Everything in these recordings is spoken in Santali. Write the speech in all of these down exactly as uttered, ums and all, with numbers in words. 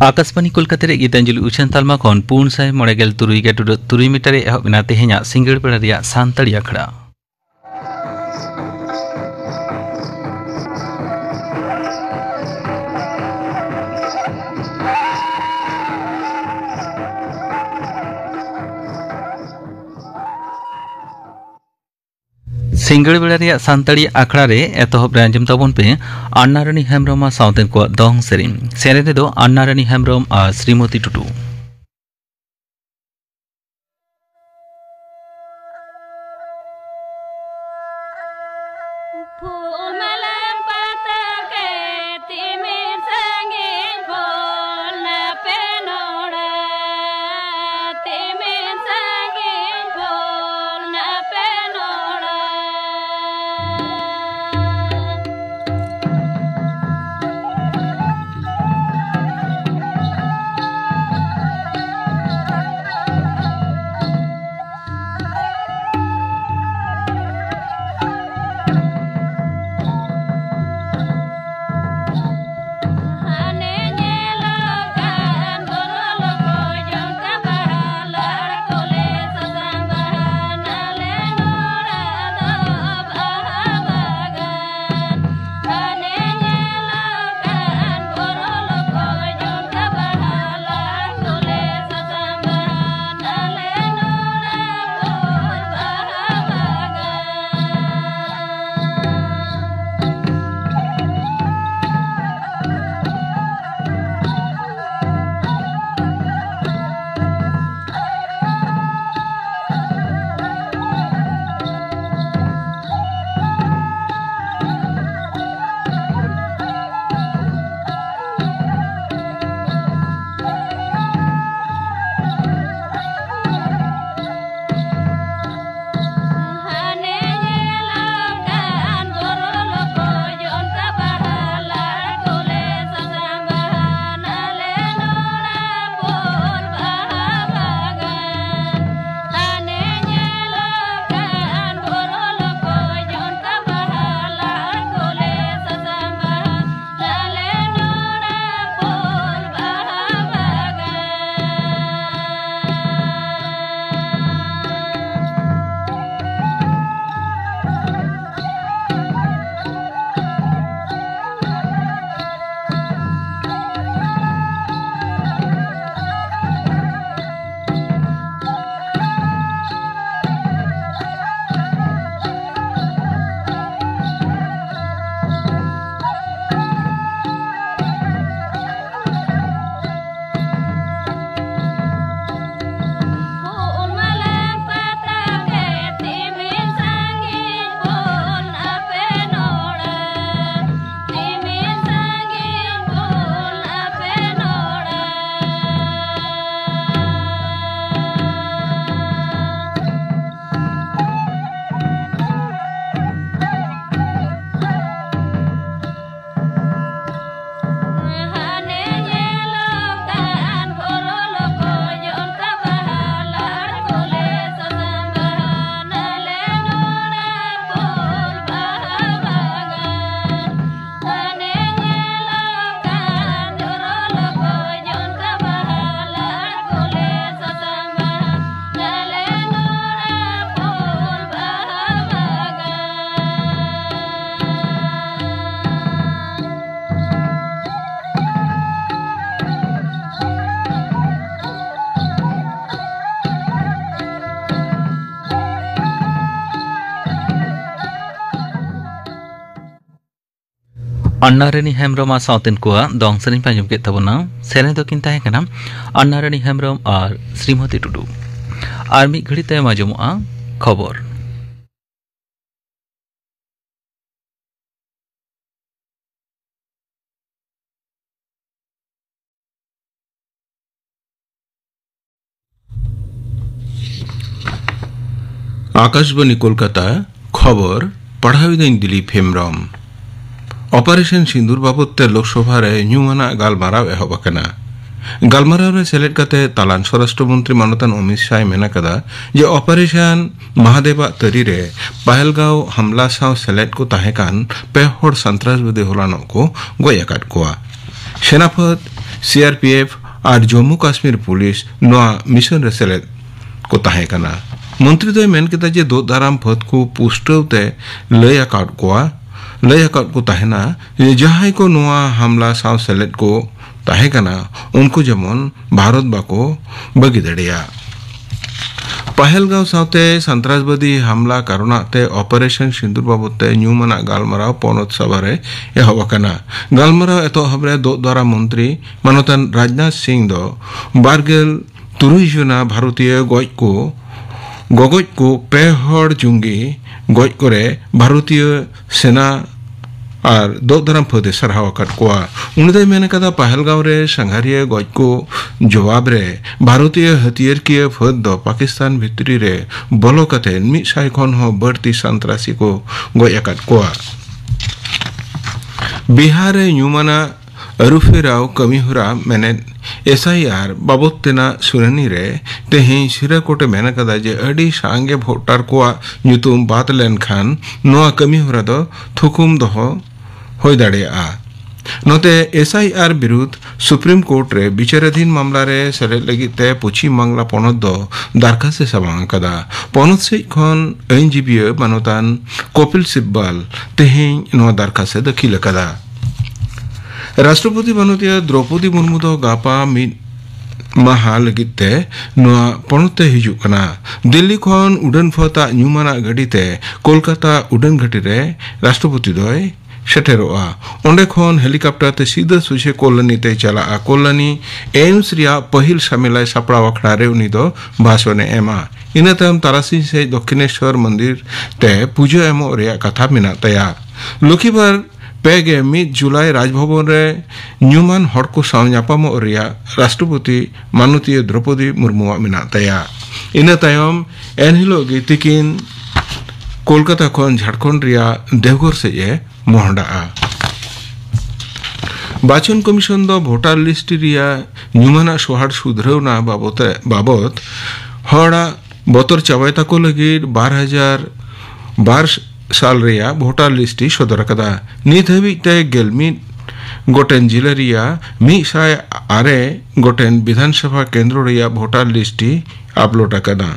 ᱟᱠᱟᱥᱵᱟᱱᱤ ᱠᱳᱞᱠᱟᱛᱟ ᱨᱮ ᱜᱤᱛᱟᱧᱡᱚᱞᱤ ᱩᱪᱷᱟᱹᱱ ᱛᱟᱞᱢᱟ ᱠᱷᱚᱱ ᱯᱩᱱ ᱥᱟᱭ ᱢᱚᱬᱮ ᱜᱮᱞ ᱛᱩᱨᱩᱭ ᱜᱮᱴᱩᱰᱟᱹᱜ ᱛᱩᱨᱩᱭ ᱢᱤᱴᱟᱨ ᱨᱮ ᱮᱦᱚᱵ ᱮᱱᱟ ᱛᱮᱦᱮᱧᱟᱜ ᱥᱤᱸᱜᱟᱹᱲ ᱵᱮᱲᱟ ᱨᱮᱭᱟᱜ ᱥᱟᱱᱛᱟᱲᱤ ᱟᱠᱷᱲᱟ᱾ ᱥᱤᱸᱜᱟᱹᱲ ᱵᱮᱲᱟ ᱨᱮᱭᱟᱜ ᱥᱟᱱᱛᱟᱲᱤ ᱟᱠᱷᱲᱟ ᱨᱮ ᱮᱛᱚᱦᱚᱵ ᱨᱮ ᱟᱸᱡᱚᱢ ᱛᱟᱵᱚᱱ ᱯᱮ ᱟᱱᱱᱟᱨᱟᱱᱤ ᱦᱮᱢᱵᱨᱚᱢ ᱟᱨ ᱥᱟᱶᱛᱮᱱ ᱠᱚᱣᱟᱜ ᱫᱚᱝ ᱥᱮᱨᱮᱧ᱾ ᱥᱮᱨᱮᱧ ᱨᱮᱫᱚ ᱟᱱᱱᱟᱨᱟᱱᱤ ᱦᱮᱢᱵᱨᱚᱢ ᱟᱨ ᱥᱨᱤᱢᱚᱛᱤ ᱴᱩᱰᱩ᱾ ᱯᱷᱩᱞ ᱢᱟᱞᱟᱢ ᱯᱟᱛᱟ ᱠᱮᱫ ᱛᱤᱢᱤᱱ ᱥᱟᱺᱜᱤᱧ ᱯᱷᱩᱞ ᱱᱟᱯᱮ ᱱᱚᱲᱟ, ᱛᱤᱢᱤᱱ ᱥᱟᱺᱜᱤᱧ ᱯᱷᱩᱞ ᱱᱟᱯᱮ ᱱᱚᱲᱟ᱾ ᱟᱱᱱᱟᱨᱟᱱᱤ ᱦᱮᱢᱵᱨᱚᱢ ᱟᱨ ᱥᱟᱶᱛᱮᱱ ᱠᱚᱣᱟᱜ ᱫᱚᱝ ᱥᱮᱨᱮᱧ ᱯᱮ ᱟᱸᱡᱚᱢ ᱠᱮᱫ ᱛᱟᱵᱚᱱᱟ᱾ ᱥᱮᱨᱮᱧ ᱫᱚᱠᱤᱱ ᱛᱟᱦᱮᱸ ᱠᱟᱱᱟ ᱟᱱᱱᱟᱨᱟᱱᱤ ᱦᱮᱢᱵᱨᱚᱢ ᱟᱨ ᱥᱨᱤᱢᱚᱛᱤ ᱴᱩᱰᱩ᱾ ᱟᱨ ᱢᱤᱫ ᱜᱷᱟᱹᱲᱤ ᱛᱟᱭᱚᱢ ᱟᱸᱡᱚᱢᱚᱜᱼᱟ ᱠᱷᱚᱵᱚᱨ᱾ ᱟᱠᱟᱥᱵᱟᱱᱤ ᱠᱳᱞᱠᱟᱛᱟ, ᱠᱷᱚᱵᱚᱨ ᱯᱟᱲᱦᱟᱣᱤᱫᱟᱹᱧ ᱫᱤᱞᱤᱯ ᱦᱮᱢᱵᱨᱚᱢ᱾ ᱚᱯᱟᱨᱮᱥᱚᱱ ᱥᱤᱸᱫᱩᱨ ᱵᱟᱵᱚᱫ ᱛᱮ ᱞᱳᱠᱥᱚᱵᱷᱟ ᱨᱮ ᱧᱩᱢᱟᱱᱟᱜ ᱜᱟᱞᱢᱟᱨᱟᱣ ᱮᱦᱚᱵ ᱟᱠᱟᱱᱟ᱾ ᱜᱟᱞᱢᱟᱨᱟᱣ ᱨᱮ ᱥᱮᱞᱮᱫ ᱠᱟᱛᱮ ᱛᱟᱞᱟᱱ ᱥᱚᱨᱟᱥᱴᱨᱚ ᱢᱚᱱᱛᱨᱤ ᱢᱟᱱᱚᱛᱟᱱ ᱚᱢᱤᱛ ᱥᱟᱦᱟᱭ ᱢᱮᱱ ᱟᱠᱟᱫᱟ ᱡᱮ ᱚᱯᱟᱨᱮᱥᱚᱱ ᱢᱟᱦᱟᱫᱮᱵᱟᱜ ᱛᱟᱹᱨᱤ ᱨᱮ ᱯᱟᱦᱮᱞᱜᱟᱸᱣ ᱦᱟᱢᱞᱟ ᱥᱟᱶ ᱥᱮᱞᱮᱫ ᱠᱚ ᱛᱟᱦᱮᱸ ᱠᱟᱱ ᱯᱮ ᱦᱚᱲ ᱥᱟᱱᱛᱨᱟᱥᱵᱟᱫᱤ ᱦᱚᱞᱟᱱᱚᱜ ᱠᱚ ᱜᱚᱡ ᱟᱠᱟᱫ ᱠᱚᱣᱟ᱾ ᱥᱮᱱᱟᱯᱷᱟᱹᱫ, ᱥᱤ ᱟᱨ ᱯᱤ ᱮᱯᱷ ᱟᱨ ᱡᱚᱢᱢᱩ ᱠᱟᱥᱢᱤᱨ ᱯᱩᱞᱤᱥ ᱱᱚᱣᱟ ᱢᱤᱥᱚᱱ ᱨᱮ ᱥᱮᱞᱮᱫ ᱠᱚ ᱛᱟᱦᱮᱸ ᱠᱟᱱᱟ᱾ ᱢᱚᱱᱛᱨᱤ ᱫᱚᱭ ᱢᱮᱱ ᱠᱮᱫᱟ ᱡᱮ ᱫᱳᱜ ᱫᱟᱨᱟᱢ ᱯᱷᱟᱹᱫ ᱠᱚ ᱯᱩᱥᱴᱟᱹᱣ ᱛᱮ ᱞᱟᱹᱭ ᱟᱠᱟᱫ ᱠᱚᱣᱟ, ᱞᱟᱹᱭ ᱟᱠᱟᱫ ᱠᱚ ᱛᱟᱦᱮᱱᱟ ᱡᱮ ᱡᱟᱦᱟᱸᱭ ᱠᱚ ᱱᱚᱣᱟ ᱦᱟᱢᱞᱟ ᱥᱟᱶ ᱥᱮᱞᱮᱫ ᱠᱚ ᱛᱟᱦᱮᱸ ᱠᱟᱱᱟ, ᱩᱱᱠᱩ ᱡᱮᱢᱚᱱ ᱵᱷᱟᱨᱚᱛ ᱵᱟᱠᱚ ᱵᱟᱹᱜᱤ ᱫᱟᱲᱮᱭᱟᱜ᱾ ᱯᱟᱦᱮᱞᱜᱟᱸᱣ ᱥᱟᱶᱛᱮ ᱥᱟᱱᱛᱨᱟᱥᱵᱟᱫᱤ ᱦᱟᱢᱞᱟ ᱠᱟᱨᱚᱱᱟᱜ ᱛᱮ ᱚᱯᱟᱨᱮᱥᱚᱱ ᱥᱤᱸᱫᱩᱨ ᱵᱟᱵᱚᱫ ᱛᱮ ᱧᱩᱢᱟᱱᱟᱜ ᱜᱟᱞᱢᱟᱨᱟᱣ ᱯᱚᱱᱚᱛ ᱥᱚᱵᱷᱟ ᱨᱮ ᱮᱦᱚᱵ ᱟᱠᱟᱱᱟ᱾ ᱜᱟᱞᱢᱟᱨᱟᱣ ᱮᱛᱚᱦᱚᱵ ᱨᱮ ᱫᱳᱜ ᱫᱟᱨᱟᱢ ᱢᱚᱱᱛᱨᱤ ᱢᱟᱱᱚᱛᱟᱱ ᱨᱟᱡᱽᱱᱟᱛᱷ ᱥᱤᱝ ᱫᱚ ᱵᱟᱨᱜᱮᱞ ᱛᱩᱨᱩᱭ ᱡᱚᱱᱟ ᱵᱷᱟᱨᱚᱛᱤᱭᱚ ᱜᱚᱡ ᱠᱚ, ᱜᱚᱜᱚᱡ ᱠᱚ ᱯᱮ ᱦᱚᱲ ᱡᱚᱝᱜᱤ ᱜᱚᱡ ᱠᱚᱨᱮ ᱵᱷᱟᱨᱚᱛᱤᱭᱚ ᱥᱮᱱᱟ ᱟᱨ ᱫᱳᱜ ᱫᱟᱨᱟᱢ ᱯᱷᱟᱹᱫ ᱮ ᱥᱟᱨᱦᱟᱣ ᱟᱠᱟᱫ ᱠᱚᱣᱟ᱾ ᱩᱱᱤ ᱫᱚᱭ ᱢᱮᱱ ᱟᱠᱟᱫᱟ, ᱯᱟᱦᱮᱞᱜᱟᱸᱣ ᱨᱮ ᱥᱟᱸᱜᱷᱟᱨᱤᱭᱟᱹ ᱜᱚᱡ ᱠᱚ ᱡᱚᱣᱟᱵ ᱨᱮ ᱵᱷᱟᱨᱚᱛᱤᱭᱚ ᱦᱟᱹᱛᱭᱟᱹᱨ ᱠᱤᱭᱟᱹ ᱯᱷᱟᱹᱫ ᱫᱚ ᱯᱟᱠᱤᱥᱛᱟᱱ ᱵᱷᱤᱛᱨᱤ ᱨᱮ ᱵᱚᱞᱚ ᱠᱟᱛᱮ ᱢᱤᱫ ᱥᱟᱭ ᱠᱷᱚᱱ ᱦᱚᱸ ᱵᱟᱹᱲᱛᱤ ᱥᱟᱱᱛᱨᱟᱥᱤ ᱠᱚ ᱜᱚᱡ ᱟᱠᱟᱫ ᱠᱚᱣᱟ᱾ ᱵᱤᱦᱟᱨ ᱨᱮ ᱧᱩᱢᱟᱱᱟᱜ ᱟᱹᱨᱩᱯᱷᱮᱨᱟᱣ ᱠᱟᱹᱢᱤᱦᱚᱨᱟ ᱢᱮᱱᱮᱫ ᱮᱥ ᱟᱭ ᱟᱨ ᱵᱟᱵᱚᱫ ᱛᱮᱱᱟᱜ ᱥᱩᱱᱟᱹᱱᱤ ᱨᱮ ᱛᱮᱦᱮᱧ ᱥᱤᱨᱟᱹ ᱠᱳᱨᱴ ᱮ ᱢᱮᱱ ᱟᱠᱟᱫᱟ ᱡᱮ ᱟᱹᱰᱤ ᱥᱟᱸᱜᱮ ᱵᱷᱳᱴᱟᱨ ᱠᱚᱣᱟᱜ ᱧᱩᱛᱩᱢ ᱵᱟᱫ ᱞᱮᱱᱠᱷᱟᱱ ᱱᱚᱣᱟ ᱠᱟᱹᱢᱤᱦᱚᱨᱟ ᱫᱚ ᱛᱷᱩᱠᱩᱢ ᱫᱚᱦᱚ ᱦᱩᱭ ᱫᱟᱲᱮᱭᱟᱜᱼᱟ᱾ ᱱᱚᱛᱮ ᱮᱥ ᱟᱭ ᱟᱨ ᱵᱤᱨᱩᱫᱷ ᱥᱩᱯᱨᱤᱢ ᱠᱳᱨᱴ ᱨᱮ ᱵᱤᱪᱟᱹᱨᱟᱫᱷᱤᱱ ᱢᱟᱢᱞᱟ ᱨᱮ ᱥᱮᱞᱮᱫ ᱞᱟᱹᱜᱤᱫ ᱛᱮ ᱯᱚᱪᱷᱤᱢ ᱵᱟᱝᱞᱟ ᱯᱚᱱᱚᱛ ᱫᱚ ᱫᱟᱨᱠᱷᱟᱥᱛ ᱮ ᱥᱟᱢᱟᱝ ᱟᱠᱟᱫᱟ᱾ ᱯᱚᱱᱚᱛ ᱥᱮᱫ ᱠᱷᱚᱱ ᱟᱹᱭᱤᱱᱡᱤᱵᱤᱭᱟᱹ ᱢᱟᱱᱚᱛᱟᱱ ᱠᱚᱯᱤᱞ ᱥᱤᱵᱵᱟᱞ ᱛᱮᱦᱮᱧ ᱱᱚᱣᱟ ᱫᱟᱨᱠᱷᱟᱥᱛ ᱮ ᱫᱟᱹᱠᱷᱤᱞ ᱟᱠᱟᱫᱟ᱾ ᱨᱟᱥᱴᱨᱚᱯᱚᱛᱤ ᱢᱟᱱᱚᱛᱤᱭᱟᱹ ᱫᱨᱚᱯᱚᱫᱤ ᱢᱩᱨᱢᱩ ᱫᱚ ᱜᱟᱯᱟ ᱢᱤᱫ ᱢᱟᱦᱟ ᱞᱟᱹᱜᱤᱫ ᱛᱮ ᱱᱚᱣᱟ ᱯᱚᱱᱚᱛ ᱛᱮ ᱦᱤᱡᱩᱜ ᱠᱟᱱᱟ᱾ ᱫᱤᱞᱞᱤ ᱠᱷᱚᱱ ᱩᱰᱟᱹᱱ ᱯᱷᱟᱹᱫᱟᱜ ᱧᱩᱢᱟᱱᱟᱜ ᱜᱟᱹᱰᱤ ᱛᱮ ᱠᱳᱞᱠᱟᱛᱟ ᱩᱰᱟᱹᱱ ᱜᱷᱟᱹᱴᱤ ᱨᱮ ᱨᱟᱥᱴᱨᱚᱯᱚᱛᱤ ᱫᱚᱭ ᱥᱮᱴᱮᱨᱚᱜᱼᱟ᱾ ᱚᱸᱰᱮ ᱠᱷᱚᱱ ᱦᱮᱞᱤᱠᱟᱯᱴᱟᱨ ᱛᱮ ᱥᱤᱫᱷᱟᱹ ᱥᱚᱡᱷᱮ ᱠᱚᱞᱞᱟᱱᱤ ᱛᱮᱭ ᱪᱟᱞᱟᱜᱼᱟ᱾ ᱠᱚᱞᱞᱟᱱᱤ ᱮᱢᱥ ᱨᱮᱭᱟᱜ ᱯᱟᱹᱦᱤᱞ ᱥᱟᱢᱮᱞᱟᱭ ᱥᱟᱯᱲᱟᱣ ᱟᱠᱷᱲᱟ ᱨᱮ ᱩᱱᱤ ᱫᱚ ᱵᱷᱟᱥᱚᱱ ᱮ ᱮᱢᱟ᱾ ᱤᱱᱟᱹ ᱛᱟᱭᱚᱢ ᱛᱟᱨᱟᱥᱤᱧ ᱥᱮᱫ ᱫᱚᱠᱠᱷᱤᱱᱮᱥᱣᱚᱨ ᱢᱚᱱᱫᱤᱨ ᱛᱮ ᱯᱩᱡᱟᱹ ᱮᱢᱚᱜ ᱨᱮᱭᱟᱜ ᱠᱟᱛᱷᱟ ᱢᱮᱱᱟᱜ ᱛᱟᱭᱟ᱾ ᱞᱚᱠᱠᱷᱤᱵᱟᱨ ᱯᱮ ᱜᱮ ᱢᱤᱫ ᱡᱩᱞᱟᱭ ᱨᱟᱡᱽᱵᱷᱚᱵᱚᱱ ᱨᱮ ᱧᱩᱢᱟᱱ ᱦᱚᱲ ᱠᱚ ᱥᱟᱶ ᱧᱟᱯᱟᱢᱚᱜ ᱨᱮᱭᱟᱜ ᱨᱟᱥᱴᱨᱚᱯᱚᱛᱤ ᱢᱟᱱᱚᱛᱤᱭᱟᱹ ᱫᱨᱚᱯᱚᱫᱤ ᱢᱩᱨᱢᱩᱣᱟᱜ ᱢᱮᱱᱟᱜ ᱛᱟᱭᱟ᱾ ᱤᱱᱟᱹ ᱛᱟᱭᱚᱢ ᱮᱱᱦᱤᱞᱳᱜ ᱜᱮ ᱛᱤᱠᱤᱱ ᱠᱳᱞᱠᱟᱛᱟ ᱠᱷᱚᱱ ᱡᱷᱟᱲᱠᱷᱚᱸᱰ ᱨᱮᱭᱟᱜ ᱫᱮᱣᱜᱷᱚᱨ ᱥᱮᱫ ᱮ ᱢᱚᱦᱰᱟᱜᱼᱟ᱾ ᱵᱟᱪᱷᱚᱱ ᱠᱚᱢᱤᱥᱚᱱ ᱫᱚ ᱵᱷᱳᱴᱟᱨ ᱞᱤᱥᱴ ᱨᱮᱭᱟᱜ ᱧᱩᱢᱟᱱᱟᱜ ᱥᱚᱦᱟᱲ ᱥᱩᱫᱷᱨᱟᱹᱣᱱᱟ ᱵᱟᱵᱚᱛ ᱵᱟᱵᱚᱛ ᱦᱚᱲᱟᱜ ᱵᱚᱛᱚᱨ ᱪᱟᱵᱟᱭ ᱛᱟᱠᱚ ᱞᱟᱹᱜᱤᱫ ᱵᱟᱨ ᱦᱟᱡᱟᱨ ᱵᱟᱨ ᱥᱟᱞ ᱨᱮᱭᱟᱜ ᱵᱷᱳᱴᱟᱨ ᱞᱤᱥᱴ ᱮ ᱥᱚᱫᱚᱨ ᱟᱠᱟᱫᱟ᱾ ᱱᱤᱛ ᱦᱟᱹᱵᱤᱡ ᱛᱮ ᱜᱮᱞ ᱢᱤᱫ ᱜᱚᱴᱮᱱ ᱡᱤᱞᱟᱹ ᱨᱮᱭᱟᱜ ᱢᱤᱫ ᱥᱟᱭ ᱟᱨᱮ ᱜᱚᱴᱮᱱ ᱵᱤᱫᱷᱟᱱ ᱥᱚᱵᱷᱟ ᱠᱮᱱᱫᱨᱚ ᱨᱮᱭᱟᱜ ᱵᱷᱳᱴᱟᱨ ᱞᱤᱥᱴ ᱮ ᱟᱯᱞᱳᱰ ᱟᱠᱟᱫᱟ᱾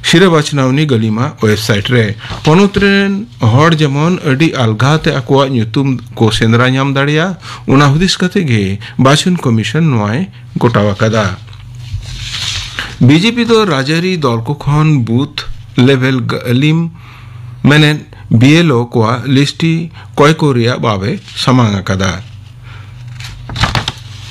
ᱥᱤᱨᱟᱹ ᱵᱟᱪᱷᱱᱟᱣᱱᱤ ᱜᱟᱹᱞᱤᱢᱟ ᱣᱮᱵᱥᱟᱭᱤᱴ ᱨᱮ ᱯᱚᱱᱚᱛ ᱨᱮᱱ ᱦᱚᱲ ᱡᱮᱢᱚᱱ ᱟᱹᱰᱤ ᱟᱞᱜᱟ ᱛᱮ ᱟᱠᱚᱣᱟᱜ ᱧᱩᱛᱩᱢ ᱠᱚ ᱥᱮᱸᱫᱽᱨᱟ ᱧᱟᱢ ᱫᱟᱲᱮᱭᱟᱜ, ᱚᱱᱟ ᱦᱩᱫᱤᱥ ᱠᱟᱛᱮ ᱜᱮ ᱵᱟᱪᱷᱚᱱ ᱠᱚᱢᱤᱥᱚᱱ ᱱᱚᱣᱟᱭ ᱜᱚᱴᱟᱣ ᱟᱠᱟᱫᱟ᱾ ᱵᱤᱡᱮᱯᱤ ᱫᱚ ᱨᱟᱡᱽᱟᱹᱨᱤ ᱫᱚᱞ ᱠᱚ ᱠᱷᱚᱱ ᱵᱩᱛᱷ ᱞᱮᱵᱮᱞ ᱜᱟᱹᱞᱤᱢ ᱢᱮᱱᱮᱫ ᱵᱤ ᱮᱞ ᱳ ᱠᱚᱣᱟᱜ ᱞᱤᱥᱴ ᱮ ᱠᱚᱭ ᱠᱚ ᱨᱮᱭᱟᱜ ᱵᱟᱵ ᱮ ᱥᱟᱢᱟᱝ ᱟᱠᱟᱫᱟ᱾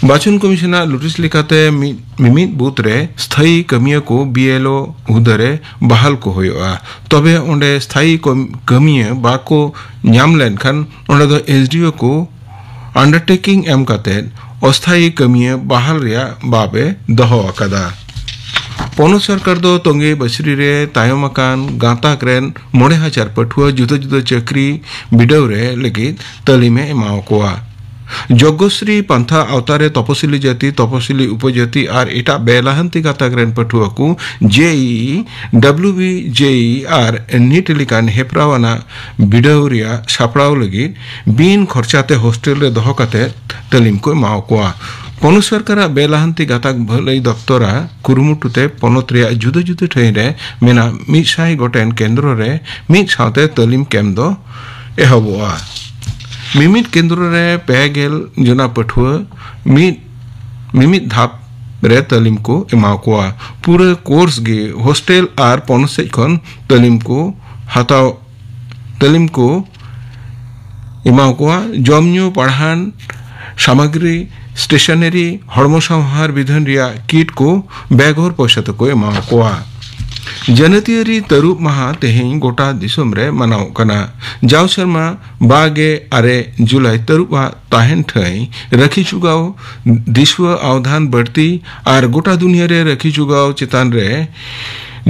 ᱵᱟᱪᱷᱚᱱ ᱠᱚᱢᱤᱥᱚᱱᱟᱜ ᱱᱳᱴᱤᱥ ᱞᱮᱠᱟᱛᱮ ᱢᱤᱫ, ᱢᱤᱢᱤᱫ ᱵᱩᱛᱷ ᱨᱮ ᱥᱛᱷᱟᱭᱤ ᱠᱟᱹᱢᱤᱭᱟᱹ ᱠᱚ ᱵᱤ ᱮᱞ ᱳ ᱦᱩᱫᱟᱹ ᱨᱮ ᱵᱟᱦᱟᱞ ᱠᱚ ᱦᱩᱭᱩᱜᱼᱟ᱾ ᱛᱚᱵᱮ ᱚᱸᱰᱮ ᱥᱛᱷᱟᱭᱤ ᱠᱚᱢ-, ᱠᱟᱹᱢᱤᱭᱟᱹ ᱵᱟᱠᱚ ᱧᱟᱢ ᱞᱮᱱᱠᱷᱟᱱ ᱚᱸᱰᱮ ᱫᱚ ᱮᱥ ᱰᱤ ᱳ ᱠᱚ ᱟᱱᱰᱟᱨᱴᱮᱠᱤᱝ ᱮᱢ ᱠᱟᱛᱮ ᱚᱥᱛᱷᱟᱭᱤ ᱠᱟᱹᱢᱤᱭᱟᱹ ᱵᱟᱦᱟᱞ ᱨᱮᱭᱟᱜ ᱵᱟᱵ ᱮ ᱫᱚᱦᱚ ᱟᱠᱟᱫᱟ᱾ ᱯᱚᱱᱚᱛ ᱥᱚᱨᱠᱟᱨ ᱫᱚ ᱛᱚᱸᱜᱮ ᱵᱟᱹᱥᱨᱤ ᱨᱮ ᱛᱟᱭᱚᱢ ᱟᱠᱟᱱ ᱜᱟᱸᱛᱟᱠ ᱨᱮᱱ ᱢᱚᱬᱮ ᱦᱟᱡᱟᱨ ᱯᱟᱹᱴᱷᱩᱣᱟᱹ ᱡᱩᱫᱟᱹ ᱡᱩᱫᱟᱹ ᱪᱟᱹᱠᱨᱤ ᱵᱤᱰᱟᱹᱣ ᱨᱮ ᱞᱟᱹᱜᱤᱫ ᱛᱟᱹᱞᱤᱢ ᱮ ᱮᱢᱟᱣ ᱠᱚᱣᱟ᱾ ᱡᱚᱜᱽᱜᱚᱥᱨᱤ ᱯᱟᱱᱛᱷᱟ ᱟᱣᱛᱟ ᱨᱮ ᱛᱚᱯᱚᱥᱤᱞᱤ ᱡᱟᱹᱛᱤ, ᱛᱚᱯᱚᱥᱤᱞᱤ ᱩᱯᱚᱡᱟᱹᱛᱤ ᱟᱨ ᱮᱴᱟᱜ ᱵᱮᱞᱟᱦᱟᱱᱛᱤ ᱜᱟᱛᱟᱠ ᱨᱮᱱ ᱯᱟᱹᱴᱷᱩᱣᱟᱹ ᱠᱚ J E E, W B J E ᱟᱨ ᱱᱤᱴ ᱞᱮᱠᱟᱱ ᱦᱮᱯᱨᱟᱣ ᱟᱱᱟᱜ ᱵᱤᱰᱟᱹᱣ ᱨᱮᱭᱟᱜ ᱥᱟᱯᱲᱟᱣ ᱞᱟᱹᱜᱤᱫ ᱵᱤᱱ ᱠᱷᱚᱨᱪᱟ ᱛᱮ ᱦᱳᱥᱴᱮᱞ ᱨᱮ ᱫᱚᱦᱚ ᱠᱟᱛᱮ ᱛᱟᱹᱞᱤᱢ ᱠᱚ ᱮᱢᱟᱣ ᱠᱚᱣᱟ᱾ ᱯᱚᱱᱚᱛ ᱥᱚᱨᱠᱟᱨᱟᱜ ᱵᱮᱞᱟᱦᱟᱱᱛᱤ ᱜᱟᱛᱟᱠ ᱵᱷᱟᱹᱞᱟᱹᱭ ᱫᱚᱯᱛᱚᱨᱟᱜ ᱠᱩᱨᱩᱢᱩᱴᱩ ᱛᱮ ᱯᱚᱱᱚᱛ ᱨᱮᱭᱟᱜ ᱡᱩᱫᱟᱹ ᱡᱩᱫᱟᱹ ᱴᱷᱟᱹᱭ ᱨᱮ ᱢᱮᱱᱟᱜ ᱢᱤᱫ ᱥᱟᱭ ᱜᱚᱴᱮᱱ ᱠᱮᱱᱫᱨᱚ ᱨᱮ ᱢᱤᱫ ᱥᱟᱶᱛᱮ ᱛᱟᱹᱞᱤᱢ ᱠᱮᱢᱯ ᱫᱚ ᱮᱦᱚᱵᱚᱜᱼᱟ᱾ ᱢᱤᱢᱤᱫ ᱠᱮᱱᱫᱨᱚ ᱨᱮ ᱯᱮ ᱜᱮᱞ ᱡᱚᱱᱟ ᱯᱟᱹᱴᱷᱩᱣᱟᱹ ᱢᱤᱫ, ᱢᱤᱢᱤᱫ ᱫᱷᱟᱯ ᱨᱮ ᱛᱟᱹᱞᱤᱢ ᱠᱚ ᱮᱢᱟ ᱠᱚᱣᱟ᱾ ᱯᱩᱨᱟᱹ ᱠᱳᱨᱥ ᱜᱮ ᱦᱳᱥᱴᱮᱞ ᱟᱨ ᱯᱚᱱᱚᱛ ᱥᱮᱫ ᱠᱷᱚᱱ ᱛᱟᱹᱞᱤᱢ ᱠᱚ ᱦᱟᱛᱟᱣ, ᱛᱟᱹᱞᱤᱢ ᱠᱚ ᱮᱢᱟ ᱠᱚᱣᱟ᱾ ᱡᱚᱢ ᱧᱩ, ᱯᱟᱲᱦᱟᱱ ᱥᱟᱢᱟᱜᱨᱤ, ᱥᱴᱮᱥᱚᱱᱟᱨᱤ, ᱦᱚᱲᱢᱚ ᱥᱟᱶᱦᱟᱨ ᱵᱤᱫᱷᱟᱱ ᱨᱮᱭᱟᱜ ᱠᱤᱴ ᱠᱚ ᱵᱮᱜᱚᱨ ᱯᱚᱭᱥᱟ ᱛᱮᱠᱚ ᱮᱢᱟ ᱠᱚᱣᱟ᱾ ᱡᱟᱹᱱᱟᱹᱛᱤᱭᱟᱹᱨᱤ ᱛᱟᱹᱨᱩᱵ ᱢᱟᱦᱟ ᱛᱮᱦᱮᱧ ᱜᱚᱴᱟ ᱫᱤᱥᱚᱢ ᱨᱮ ᱢᱟᱱᱟᱣᱚᱜ ᱠᱟᱱᱟ᱾ ᱡᱟᱣ ᱥᱮᱨᱢᱟ ᱵᱟᱜᱮ ᱟᱨᱮ ᱡᱩᱞᱟᱭ ᱛᱟᱹᱨᱩᱵ ᱟᱜ ᱛᱟᱦᱮᱱ ᱴᱷᱟᱹᱭ ᱨᱟᱹᱠᱷᱤ ᱡᱚᱜᱟᱣ ᱫᱤᱥᱣᱟᱹ ᱟᱣᱫᱷᱟᱱ ᱵᱟᱹᱲᱛᱤ ᱟᱨ ᱜᱚᱴᱟ ᱫᱩᱱᱤᱭᱟᱹ ᱨᱮ ᱨᱟᱹᱠᱷᱤ ᱡᱚᱜᱟᱣ ᱪᱮᱛᱟᱱ ᱨᱮ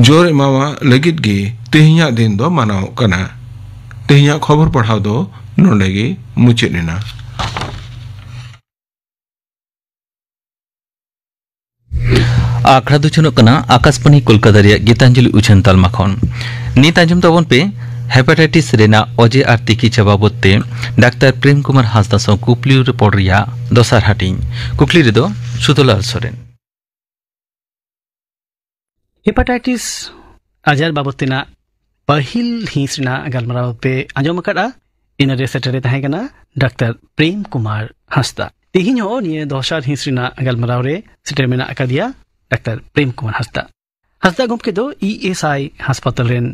ᱡᱳᱨ ᱮᱢᱟᱣᱟᱜ ᱞᱟᱹᱜᱤᱫ ᱜᱮ ᱛᱮᱦᱮᱧᱟᱜ ᱫᱤᱱ ᱫᱚ ᱢᱟᱱᱟᱣᱚᱜ ᱠᱟᱱᱟ᱾ ᱛᱮᱦᱮᱧᱟᱜ ᱠᱷᱚᱵᱚᱨ ᱯᱟᱲᱦᱟᱣ ᱫᱚ ᱱᱚᱰᱮ ᱜᱮ ᱢᱩᱪᱟᱹᱫ ᱮᱱᱟ᱾ ᱟᱠᱷᱲᱟ ᱫᱚ ᱪᱚᱱᱚᱜ ᱠᱟᱱᱟ ᱟᱠᱟᱥᱵᱟᱱᱤ ᱠᱳᱞᱠᱟᱛᱟ ᱨᱮᱭᱟᱜ ᱜᱤᱛᱟᱧᱡᱚᱞᱤ ᱩᱪᱷᱟᱹᱱ ᱛᱟᱞᱢᱟ ᱠᱷᱚᱱ᱾ ᱱᱤᱛ ᱟᱸᱡᱚᱢ ᱛᱟᱵᱚᱱ ᱯᱮ ᱦᱮᱯᱟᱴᱟᱭᱴᱤᱥ ᱨᱮᱱᱟᱜ ᱚᱡᱮ ᱟᱨ ᱛᱤᱠᱤᱪᱷᱟ ᱵᱟᱵᱚᱛ ᱛᱮ ᱰᱟᱠᱛᱟᱨ ᱯᱨᱮᱢ ᱠᱩᱢᱟᱨ ᱦᱟᱸᱥᱫᱟ ᱥᱟᱶ ᱠᱩᱠᱞᱤ ᱨᱚᱯᱚᱲ ᱨᱮᱭᱟᱜ ᱫᱚᱥᱟᱨ ᱦᱟᱹᱴᱤᱧ᱾ ᱠᱩᱠᱞᱤ ᱨᱮᱫᱚ ᱥᱩᱫᱷᱩᱞᱟᱞ ᱥᱚᱨᱮᱱ᱾ ᱦᱮᱯᱟᱴᱟᱭᱴᱤᱥ ᱟᱡᱟᱨ ᱵᱟᱵᱚᱛ ᱛᱮᱱᱟᱜ ᱯᱟᱹᱦᱤᱞ ᱦᱤᱸᱥ ᱨᱮᱱᱟᱜ ᱜᱟᱞᱢᱟᱨᱟᱣ ᱯᱮ ᱟᱸᱡᱚᱢ ᱟᱠᱟᱫᱼᱟ᱾ ᱤᱱᱟᱹᱨᱮ ᱥᱮᱴᱮᱨᱮ ᱛᱟᱦᱮᱸ ᱠᱟᱱᱟ ᱰᱟᱠᱛᱟᱨ ᱯᱨᱮᱢ ᱠᱩᱢᱟᱨ ᱦᱟᱸᱥᱫᱟ᱾ ᱛᱮᱦᱮᱧ ᱦᱚᱸ ᱱᱤᱭᱟᱹ ᱫᱚᱥᱟᱨ ᱦᱤᱸᱥ ᱨᱮᱱᱟᱜ ᱜᱟᱞᱢᱟᱨᱟᱣ ᱨᱮ ᱥᱮᱴᱮᱨ ᱢᱮᱱᱟᱜ ᱟᱠᱟᱫᱮᱭᱟ ᱰᱟᱠᱛᱟᱨ ᱯᱨᱮᱢ ᱠᱩᱢᱟᱨ ᱦᱟᱸᱥᱫᱟ᱾ ᱦᱟᱸᱥᱫᱟ ᱜᱚᱢᱠᱮ ᱫᱚ ᱤ ᱮᱥ ᱟᱭ ᱦᱟᱥᱯᱟᱛᱟᱞ ᱨᱮᱱ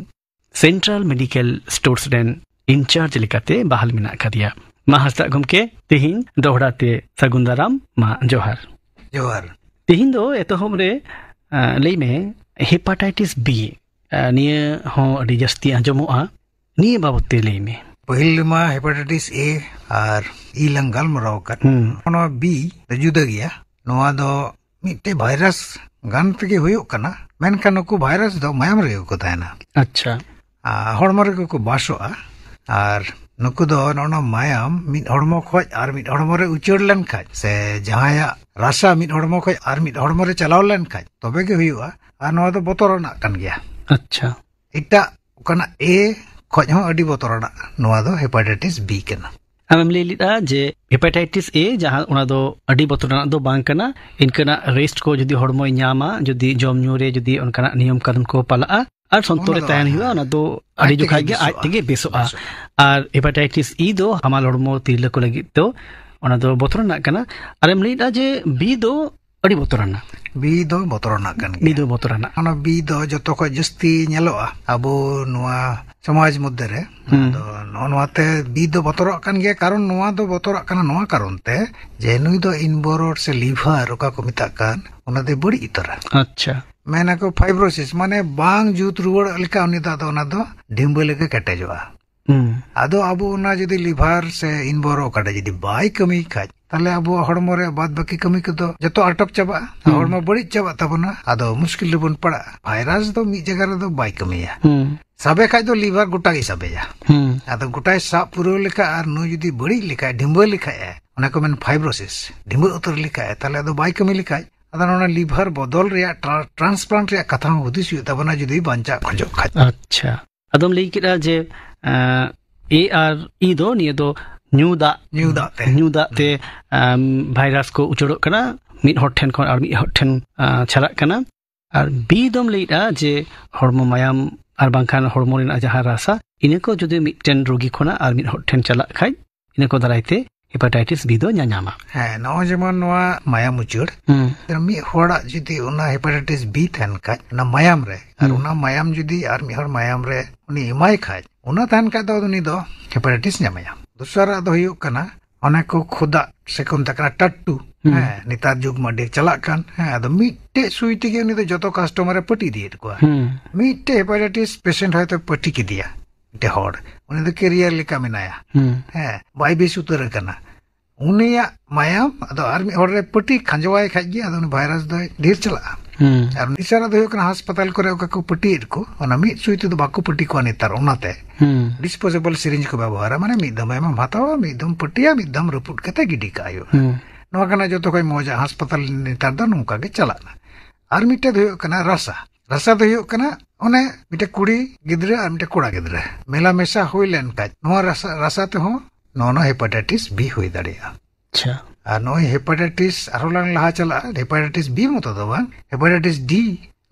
ᱥᱮᱱᱴᱨᱟᱞ ᱢᱮᱰᱤᱠᱮᱞ ᱥᱴᱳᱨᱥ ᱨᱮᱱ ᱤᱱᱪᱟᱨᱡᱽ ᱞᱮᱠᱟᱛᱮ ᱵᱟᱦᱟᱞ ᱢᱮᱱᱟᱜ ᱟᱠᱟᱫᱮᱭᱟ᱾ ᱢᱟ ᱦᱟᱸᱥᱫᱟ ᱜᱚᱢᱠᱮ, ᱛᱮᱦᱮᱧ ᱫᱚᱦᱲᱟ ᱛᱮ ᱥᱟᱹᱜᱩᱱ ᱫᱟᱨᱟᱢ, ᱢᱟ ᱡᱚᱦᱟᱨ᱾ ᱡᱚᱦᱟᱨ᱾ ᱛᱮᱦᱮᱧ ᱫᱚ ᱮᱛᱚᱦᱚᱵ ᱨᱮ, ᱟ, ᱞᱟᱹᱭ ᱢᱮ, ᱦᱮᱯᱟᱴᱟᱭᱴᱤᱥ ᱵᱤ, ᱟ, ᱱᱤᱭᱟᱹ ᱦᱚᱸ ᱟᱹᱰᱤ ᱡᱟᱹᱥᱛᱤ ᱟᱸᱡᱚᱢᱚᱜᱼᱟ, ᱱᱤᱭᱟᱹ ᱵᱟᱵᱚᱛ ᱛᱮ ᱞᱟᱹᱭ ᱢᱮ᱾ ᱯᱟᱹᱦᱤᱞ ᱢᱟ ᱦᱮᱯᱟᱴᱟᱭᱴᱤᱥ ᱮ ᱟᱨ ᱤ ᱞᱟᱝ ᱜᱟᱞᱢᱟᱨᱟᱣ ᱟᱠᱟᱫ᱾ ᱦᱩᱸ᱾ ᱚᱱᱟ ᱵᱤ ᱫᱚ ᱡᱩᱫᱟᱹ ᱜᱮᱭᱟ᱾ ᱱᱚᱣᱟ ᱫᱚ ᱢᱤᱫᱴᱮᱡ ᱵᱷᱟᱭᱨᱟᱥ ᱜᱟᱱ ᱛᱮᱜᱮ ᱦᱩᱭᱩᱜ ᱠᱟᱱᱟ, ᱢᱮᱱᱠᱷᱟᱱ ᱱᱩᱠᱩ ᱵᱷᱟᱭᱨᱟᱥ ᱫᱚ ᱢᱟᱭᱟᱢ ᱨᱮᱜᱮ ᱠᱚ ᱛᱟᱦᱮᱱᱟ᱾ ᱟᱪᱪᱷᱟ᱾ ᱟᱨ ᱦᱚᱲᱢᱚ ᱨᱮᱜᱮ ᱠᱚ ᱵᱟᱥᱚᱜᱼᱟ᱾ ᱟᱨ ᱱᱩᱠᱩ ᱫᱚ ᱱᱚᱜᱼᱚ ᱱᱚᱣᱟ ᱢᱟᱭᱟᱢ ᱢᱤᱫ ᱦᱚᱲᱢᱚ ᱠᱷᱚᱡ ᱟᱨ ᱢᱤᱫ ᱦᱚᱲᱢᱚ ᱨᱮ ᱩᱪᱟᱹᱲ ᱞᱮᱱ ᱠᱷᱟᱡ, ᱥᱮ ᱡᱟᱦᱟᱸᱭᱟᱜ ᱨᱟᱥᱟ ᱢᱤᱫ ᱦᱚᱲᱢᱚ ᱠᱷᱚᱡ ᱟᱨ ᱢᱤᱫ ᱦᱚᱲᱢᱚ ᱨᱮ ᱪᱟᱞᱟᱣ ᱞᱮᱱ ᱠᱷᱟᱡ, ᱛᱚᱵᱮ ᱜᱮ ᱦᱩᱭᱩᱜᱼᱟ᱾ ᱟᱨ ᱱᱚᱣᱟ ᱫᱚ ᱵᱚᱛᱚᱨᱟᱱᱟᱜ ᱠᱟᱱ ᱜᱮᱭᱟ᱾ ᱟᱪᱪᱷᱟ᱾ ᱮᱴᱟᱜ ᱚᱠᱟᱱᱟᱜ ᱮ ᱠᱷᱚᱡ ᱦᱚᱸ ᱟᱹᱰᱤ ᱵᱚᱛᱚᱨᱟᱱᱟᱜ ᱱᱚᱣᱟ ᱫᱚ ᱦᱮᱯᱟᱴᱟᱭᱴᱤᱥ ᱵᱤ ᱠᱟᱱᱟ᱾ ᱟᱢᱮᱢ ᱞᱟᱹᱭ ᱞᱮᱫᱼᱟ ᱡᱮ ᱦᱮᱯᱟᱴᱟᱭᱴᱤᱥ ᱮ, ᱡᱟᱦᱟᱸ, ᱚᱱᱟ ᱫᱚ ᱟᱹᱰᱤ ᱵᱚᱛᱚᱨᱟᱱᱟᱜ ᱫᱚ ᱵᱟᱝ ᱠᱟᱱᱟ᱾ ᱤᱱᱠᱟᱹᱱᱟᱜ ᱨᱮᱥᱴ ᱠᱚ ᱡᱩᱫᱤ ᱦᱚᱲᱢᱚᱭ ᱧᱟᱢᱟ, ᱡᱩᱫᱤ ᱡᱚᱢ ᱧᱩ ᱨᱮ ᱡᱩᱫᱤ ᱚᱱᱠᱟᱱᱟᱜ ᱱᱤᱭᱚᱢ ᱠᱟᱹᱱᱩᱱ ᱠᱚ ᱯᱟᱞᱟᱜᱼᱟ ᱟᱨ ᱥᱚᱱᱛᱚᱨ ᱚᱱᱟ ᱨᱮ ᱫᱚ ᱛᱟᱦᱮᱱ ᱟᱡ ᱦᱩᱭᱩᱜᱼᱟ, ᱚᱱᱟ ᱫᱚ ᱟᱡ ᱟᱹᱰᱤ ᱛᱮᱜᱮ ᱡᱚᱠᱷᱟᱡ ᱜᱮ ᱟᱡ ᱵᱮᱥᱚᱜᱼᱟ᱾ ᱛᱮᱜᱮ ᱵᱮᱥᱚᱜᱼᱟ᱾ ᱵᱮᱥᱚᱜᱼᱟ᱾ ᱟᱨ ᱦᱮᱯᱟᱴᱟᱭᱴᱤᱥ ᱤ ᱫᱚ ᱦᱟᱢᱟᱞ ᱦᱚᱲᱢᱚ ᱛᱤᱨᱞᱟᱹ ᱠᱚ ᱞᱟᱹᱜᱤᱫ ᱫᱚ ᱚᱱᱟ ᱫᱚ ᱵᱚᱛᱚᱨᱟᱱᱟᱜ ᱠᱟᱱᱟ᱾ ᱟᱨᱮᱢ ᱞᱟᱹᱭᱮᱫᱼᱟ ᱡᱮ ᱵᱤ ᱫᱚ ᱟᱹᱰᱤ ᱵᱚᱛᱚᱨᱟᱱᱟ᱾ ᱵᱤ ᱫᱚ ᱵᱚᱛᱚᱨᱟᱱᱟᱜ ᱠᱟᱱ ᱜᱮᱭᱟ᱾ ᱵᱤ ᱫᱚ ᱵᱚᱛᱚᱨᱟᱱᱟᱜ᱾ ᱚᱱᱟ ᱵᱤ ᱫᱚ ᱡᱚᱛᱚ ᱠᱷᱚᱱ ᱡᱟᱹᱥᱛᱤ ᱧᱮᱞᱚᱜᱼᱟ ᱟᱵᱚ ᱱᱚᱣᱟ ᱥᱚᱢᱟᱡᱽ ᱢᱚᱫᱽᱫᱷᱮ ᱨᱮ᱾ ᱦᱩᱸ᱾ ᱟᱫᱚ ᱱᱚᱜᱼᱚ ᱱᱚᱣᱟᱛᱮ ᱵᱤ ᱫᱚ ᱵᱚᱛᱚᱨᱟᱜ ᱠᱟᱱ ᱜᱮᱭᱟ, ᱠᱟᱨᱚᱱ ᱱᱚᱣᱟ ᱫᱚ ᱵᱚᱛᱚᱨᱟᱜ ᱠᱟᱱᱟ ᱱᱚᱣᱟ ᱠᱟᱨᱚᱱ ᱛᱮ ᱡᱮ ᱱᱩᱭ ᱫᱚ ᱤᱱᱵᱳᱨᱚᱰ ᱥᱮ ᱞᱤᱵᱷᱟᱨ ᱚᱠᱟ ᱠᱚ ᱢᱮᱛᱟᱜ ᱠᱟᱱ, ᱚᱱᱟ ᱫᱚᱭ ᱵᱟᱹᱲᱤᱡ ᱩᱛᱟᱹᱨᱟ᱾ ᱟᱪᱪᱷᱟ᱾ ᱢᱮᱱᱟᱠᱚ ᱯᱷᱟᱭᱵᱨᱳᱥᱤᱥ, ᱢᱟᱱᱮ ᱵᱟᱝ ᱡᱩᱛ ᱨᱩᱣᱟᱹᱲᱚᱜ ᱞᱮᱠᱟ ᱩᱱᱤ ᱫᱚ ᱟᱫᱚ ᱚᱱᱟ ᱫᱚ ᱰᱷᱤᱢᱵᱟᱹ ᱞᱮᱠᱟ ᱠᱮᱴᱮᱡᱚᱜᱼᱟ᱾ ᱦᱩᱸ᱾ ᱟᱫᱚ ᱟᱵᱚ ᱚᱱᱟ ᱡᱩᱫᱤ ᱞᱤᱵᱷᱟᱨ ᱥᱮ ᱤᱱᱵᱳᱨᱚ ᱚᱠᱟᱴᱟᱜ ᱡᱩᱫᱤ ᱵᱟᱭ ᱠᱟᱹᱢᱤᱭ ᱠᱷᱟᱡ, ᱛᱟᱦᱞᱮ ᱟᱵᱚᱣᱟᱜ ᱦᱚᱲᱢᱚ ᱨᱮ ᱵᱟᱫ ᱵᱟᱹᱠᱤ ᱠᱟᱹᱢᱤ ᱠᱚᱫᱚ ᱡᱚᱛᱚ ᱟᱴᱚᱠ ᱪᱟᱵᱟᱜᱼᱟ᱾ ᱦᱩᱸ᱾ ᱦᱚᱲᱢᱚ ᱵᱟᱹᱲᱤᱡ ᱪᱟᱵᱟᱜ ᱛᱟᱵᱚᱱᱟ, ᱟᱫᱚ ᱢᱩᱥᱠᱤᱞ ᱨᱮᱵᱚᱱ ᱯᱟᱲᱟᱜᱼᱟ᱾ ᱵᱷᱟᱭᱨᱟᱥ ᱫᱚ ᱢᱤᱫ ᱡᱟᱭᱜᱟ ᱨᱮᱫᱚ ᱵᱟᱭ ᱠᱟᱹᱢᱤᱭᱟ᱾ ᱦᱩᱸ᱾ ᱥᱟᱵᱮ ᱠᱷᱟᱡ ᱫᱚ ᱞᱤᱵᱷᱟᱨ ᱜᱚᱴᱟ ᱜᱮ ᱥᱟᱵᱮᱭᱟ᱾ ᱦᱩᱸ᱾ ᱟᱫᱚ ᱜᱚᱴᱟᱭ ᱥᱟᱵ ᱯᱩᱨᱟᱹᱣ ᱞᱮᱠᱷᱟᱡ ᱟᱨ ᱱᱩᱭ ᱡᱩᱫᱤ ᱵᱟᱹᱲᱤᱡ ᱞᱮᱠᱷᱟᱡ, ᱰᱷᱤᱢᱵᱟᱹ ᱞᱮᱠᱷᱟᱡ ᱮ, ᱚᱱᱟ ᱠᱚ ᱢᱮᱱ ᱯᱷᱟᱭᱵᱨᱳᱥᱤᱥ, ᱰᱷᱤᱢᱵᱟᱹ ᱩᱛᱟᱹᱨ ᱞᱮᱠᱷᱟᱡ ᱮ, ᱛᱟᱦᱞᱮ ᱟᱫᱚ ᱵᱟᱭ ᱠᱟᱹᱢᱤ ᱞᱮᱠᱷᱟᱡ, ᱟᱫᱚ ᱚᱱᱟ ᱞᱤᱵᱷᱟᱨ ᱵᱚᱫᱚᱞ ᱨᱮᱭᱟᱜ ᱴᱨᱟ-, ᱴᱨᱟᱱᱥᱯᱞᱟᱱᱴ ᱨᱮᱭᱟᱜ ᱠᱟᱛᱷᱟ ᱦᱚᱸ ᱦᱩᱫᱤᱥ ᱦᱩᱭᱩᱜ ᱛᱟᱵᱚᱱᱟ ᱡᱩᱫᱤ ᱵᱟᱧᱪᱟᱜ ᱠᱷᱚᱡᱚᱜ ᱠᱷᱟᱡ᱾ ᱟᱪᱪᱷᱟ᱾ ᱟᱫᱚᱢ ᱞᱟᱹᱭ ᱠᱮᱫᱟ ᱡᱮ, ᱮᱸ, ᱮ ᱟᱨ ᱤ ᱫᱚ ᱱᱤᱭᱟᱹ ᱫᱚ ᱧᱩ ᱫᱟᱜ, ᱧᱩ ᱫᱟᱜ ᱛᱮ᱾ ᱧᱩ ᱫᱟᱜ ᱛᱮ, ᱦᱩᱸ᱾ ᱮᱢ, ᱵᱷᱟᱭᱨᱟᱥ ᱠᱚ ᱩᱪᱟᱹᱲᱚᱜ ᱠᱟᱱᱟ, ᱢᱤᱫ ᱦᱚᱲ ᱴᱷᱮᱱ ᱠᱷᱚᱱ ᱟᱨ ᱢᱤᱫ ᱦᱚᱲ ᱴᱷᱮᱱ, ᱟᱸ, ᱪᱟᱞᱟᱜ ᱠᱟᱱᱟ᱾ ᱟᱨ ᱵᱤ ᱫᱚᱢ ᱞᱟᱹᱭᱮᱫᱼᱟ ᱡᱮ ᱦᱚᱲᱢᱚ ᱢᱟᱭᱟᱢ ᱟᱨ ᱵᱟᱝᱠᱷᱟᱱ ᱦᱚᱲᱢᱚ ᱨᱮᱱᱟᱜ ᱡᱟᱦᱟᱸ ᱨᱟᱥᱟ, ᱤᱱᱟᱹ ᱠᱚ ᱡᱩᱫᱤ ᱢᱤᱫᱴᱮᱱ ᱨᱩᱜᱤ ᱠᱷᱚᱱᱟᱜ ᱟᱨ ᱢᱤᱫ ᱦᱚᱲ ᱴᱷᱮᱱ ᱪᱟᱞᱟᱜ ᱠᱷᱟᱡ, ᱤᱱᱟᱹ ᱠᱚ ᱫᱟᱨᱟᱭ ᱛᱮ ᱦᱮᱯᱟᱴᱟᱭᱴᱤᱥ ᱵᱤ ᱫᱚ ᱧᱟᱧᱟᱢᱟ᱾ ᱦᱮᱸ, ᱱᱚᱜᱼᱚᱭ ᱡᱮᱢᱚᱱ ᱱᱚᱣᱟ ᱢᱟᱭᱟᱢ ᱩᱪᱟᱹᱲ, ᱦᱩᱸ᱾ ᱢᱤᱫ ᱦᱚᱲᱟᱜ ᱡᱩᱫᱤ ᱚᱱᱟ ᱦᱮᱯᱟᱴᱟᱭᱴᱤᱥ ᱵᱤ ᱛᱟᱦᱮᱱ ᱠᱷᱟᱡ, ᱚᱱᱟ ᱢᱟᱭᱟᱢ ᱨᱮ, ᱟᱨ ᱦᱩᱸ᱾ ᱚᱱᱟ ᱢᱟᱭᱟᱢ ᱡᱩᱫᱤ ᱟᱨ ᱢᱤᱫ ᱦᱚᱲ ᱢᱟᱭᱟᱢ ᱨᱮ ᱩᱱᱤ ᱮᱢᱟᱭ ᱠᱷᱟᱡ, ᱚᱱᱟ ᱛᱟᱦᱮᱱ ᱠᱷᱟᱡ ᱫᱚ ᱩᱱᱤ ᱫᱚ ᱦᱮᱯᱟᱴᱟᱭᱴᱤᱥ ᱧᱟᱢᱮᱭᱟ᱾ ᱫᱚᱥᱟᱨᱟᱜ ᱫᱚ ᱦᱩᱭᱩᱜ ᱠᱟᱱᱟ, ᱚᱱᱮ ᱠᱚ ᱠᱷᱩᱫᱟ ᱥᱮ ᱠᱚ ᱢᱮᱛᱟᱜ ᱠᱟᱱᱟ ᱴᱟᱴᱴᱩ᱾ ᱦᱩᱸ᱾ ᱦᱮᱸ, ᱱᱮᱛᱟᱨ ᱡᱩᱜᱽ ᱢᱟ ᱰᱷᱮᱨ ᱪᱟᱞᱟᱜ ᱠᱟᱱ᱾ ᱦᱮᱸ, ᱟᱫᱚ ᱢᱤᱫᱴᱮᱡ ᱥᱩᱭ ᱛᱮᱜᱮ ᱩᱱᱤ ᱫᱚ ᱡᱚᱛᱚ ᱠᱟᱥᱴᱚᱢᱟᱨ ᱮ ᱯᱟᱹᱴᱤ ᱤᱫᱤᱭᱮᱫ ᱠᱚᱣᱟ᱾ ᱦᱩᱸ᱾ ᱢᱤᱫᱴᱮᱡ ᱦᱮᱯᱟᱴᱟᱭᱴᱤᱥ ᱯᱮᱥᱮᱱᱴ ᱦᱚᱭᱛᱳ ᱯᱟᱹᱴᱤ ᱠᱮᱫᱮᱭᱟ, ᱢᱤᱫᱴᱮᱡ ᱦᱚᱲ, ᱩᱱᱤ ᱫᱚ ᱠᱮᱨᱤᱭᱟᱨ ᱞᱮᱠᱟ ᱢᱮᱱᱟᱭᱟ᱾ ᱦᱩᱸ᱾ ᱦᱮᱸ, ᱵᱟᱭ ᱵᱮᱥ ᱩᱛᱟᱹᱨ ᱟᱠᱟᱱᱟ᱾ ᱩᱱᱤᱭᱟᱜ ᱢᱟᱭᱟᱢ ᱟᱫᱚ ᱟᱨ ᱢᱤᱫ ᱦᱚᱲ ᱨᱮ ᱯᱟᱹᱴᱤ ᱠᱷᱟᱸᱡᱚᱣᱟᱭ ᱠᱷᱟᱡ ᱜᱮ ᱟᱫᱚ ᱩᱱᱤ ᱵᱷᱟᱭᱨᱟᱥ ᱫᱚᱭ ᱰᱷᱮᱨ ᱪᱟᱞᱟᱜᱼᱟ᱾ ᱦᱩᱸ᱾ ᱟᱨ ᱛᱮᱥᱟᱨᱟᱜ ᱫᱚ ᱦᱩᱭᱩᱜ ᱠᱟᱱᱟ, ᱦᱟᱥᱯᱟᱛᱟᱞ ᱠᱚᱨᱮ ᱚᱠᱟ ᱠᱚ ᱯᱟᱹᱴᱤᱭᱮᱫ ᱠᱚ, ᱚᱱᱟ ᱢᱤᱫ ᱥᱩᱭ ᱛᱮᱫᱚ ᱵᱟᱠᱚ ᱯᱟᱹᱴᱤ ᱠᱚᱣᱟ ᱱᱮᱛᱟᱨ, ᱚᱱᱟᱛᱮ ᱦᱩᱸ᱾ ᱰᱤᱥᱯᱳᱡᱮᱵᱚᱞ ᱥᱤᱨᱤᱧᱡᱽ ᱠᱚ ᱵᱮᱵᱚᱦᱟᱨᱟ, ᱢᱟᱱᱮ ᱢᱤᱫ ᱫᱚᱢ ᱮᱢᱟᱢ ᱦᱟᱛᱟᱣᱟ, ᱢᱤᱫ ᱫᱚᱢ ᱯᱟᱹᱴᱤᱭᱟ, ᱢᱤᱫ ᱫᱚᱢ ᱨᱟᱹᱯᱩᱫ ᱠᱟᱛᱮ ᱜᱤᱰᱤ ᱠᱟᱜ ᱦᱩᱭᱩᱜᱼᱟ᱾ ᱦᱩᱸ᱾ ᱱᱚᱣᱟ ᱠᱟᱱᱟ ᱡᱚᱛᱚ ᱠᱷᱚᱡ ᱢᱚᱡᱟ᱾ ᱦᱟᱥᱯᱟᱛᱟᱞ ᱱᱮᱛᱟᱨ ᱫᱚ ᱱᱚᱝᱠᱟ ᱜᱮ ᱪᱟᱞᱟᱜ ᱠᱟᱱᱟ᱾ ᱟᱨ ᱢᱤᱫᱴᱮᱡ ᱫᱚ ᱦᱩᱭᱩᱜ ᱠᱟᱱᱟ ᱨᱟᱥᱟ᱾ ᱨᱟᱥᱟ ᱫᱚ ᱦᱩᱭᱩᱜ ᱠᱟᱱᱟ ᱚᱱᱮ ᱢᱤᱫᱴᱮᱡ ᱠᱩᱲᱤ ᱜᱤᱫᱽᱨᱟᱹ ᱟᱨ ᱢᱤᱫᱴᱮᱡ ᱠᱚᱲᱟ ᱜᱤᱫᱽᱨᱟᱹ ᱢᱮᱞᱟ ᱢᱮᱥᱟ ᱦᱩᱭ ᱞᱮᱱ ᱠᱷᱟᱡ, ᱱᱚᱣᱟ ᱨᱟᱥᱟ, ᱨᱟᱥᱟ ᱛᱮᱦᱚᱸ ᱱᱚᱣᱟ, ᱱᱚᱣᱟ ᱦᱮᱯᱟᱴᱟᱭᱴᱤᱥ ᱵᱤ ᱦᱩᱭ ᱫᱟᱲᱮᱭᱟᱜᱼᱟ᱾ ᱟᱪᱪᱷᱟ᱾ ᱟᱨ ᱱᱚᱜᱼᱚᱭ ᱦᱮᱯᱟᱴᱟᱭᱴᱤᱥ ᱟᱨᱦᱚᱸ ᱞᱟᱝ ᱞᱟᱦᱟ ᱪᱟᱞᱟᱜᱼᱟ, ᱦᱮᱯᱟᱴᱟᱭᱴᱤᱥ ᱵᱤ ᱢᱚᱛᱚ ᱫᱚ ᱵᱟᱝ, ᱦᱮᱯᱟᱴᱟᱭᱴᱤᱥ ᱰᱤ,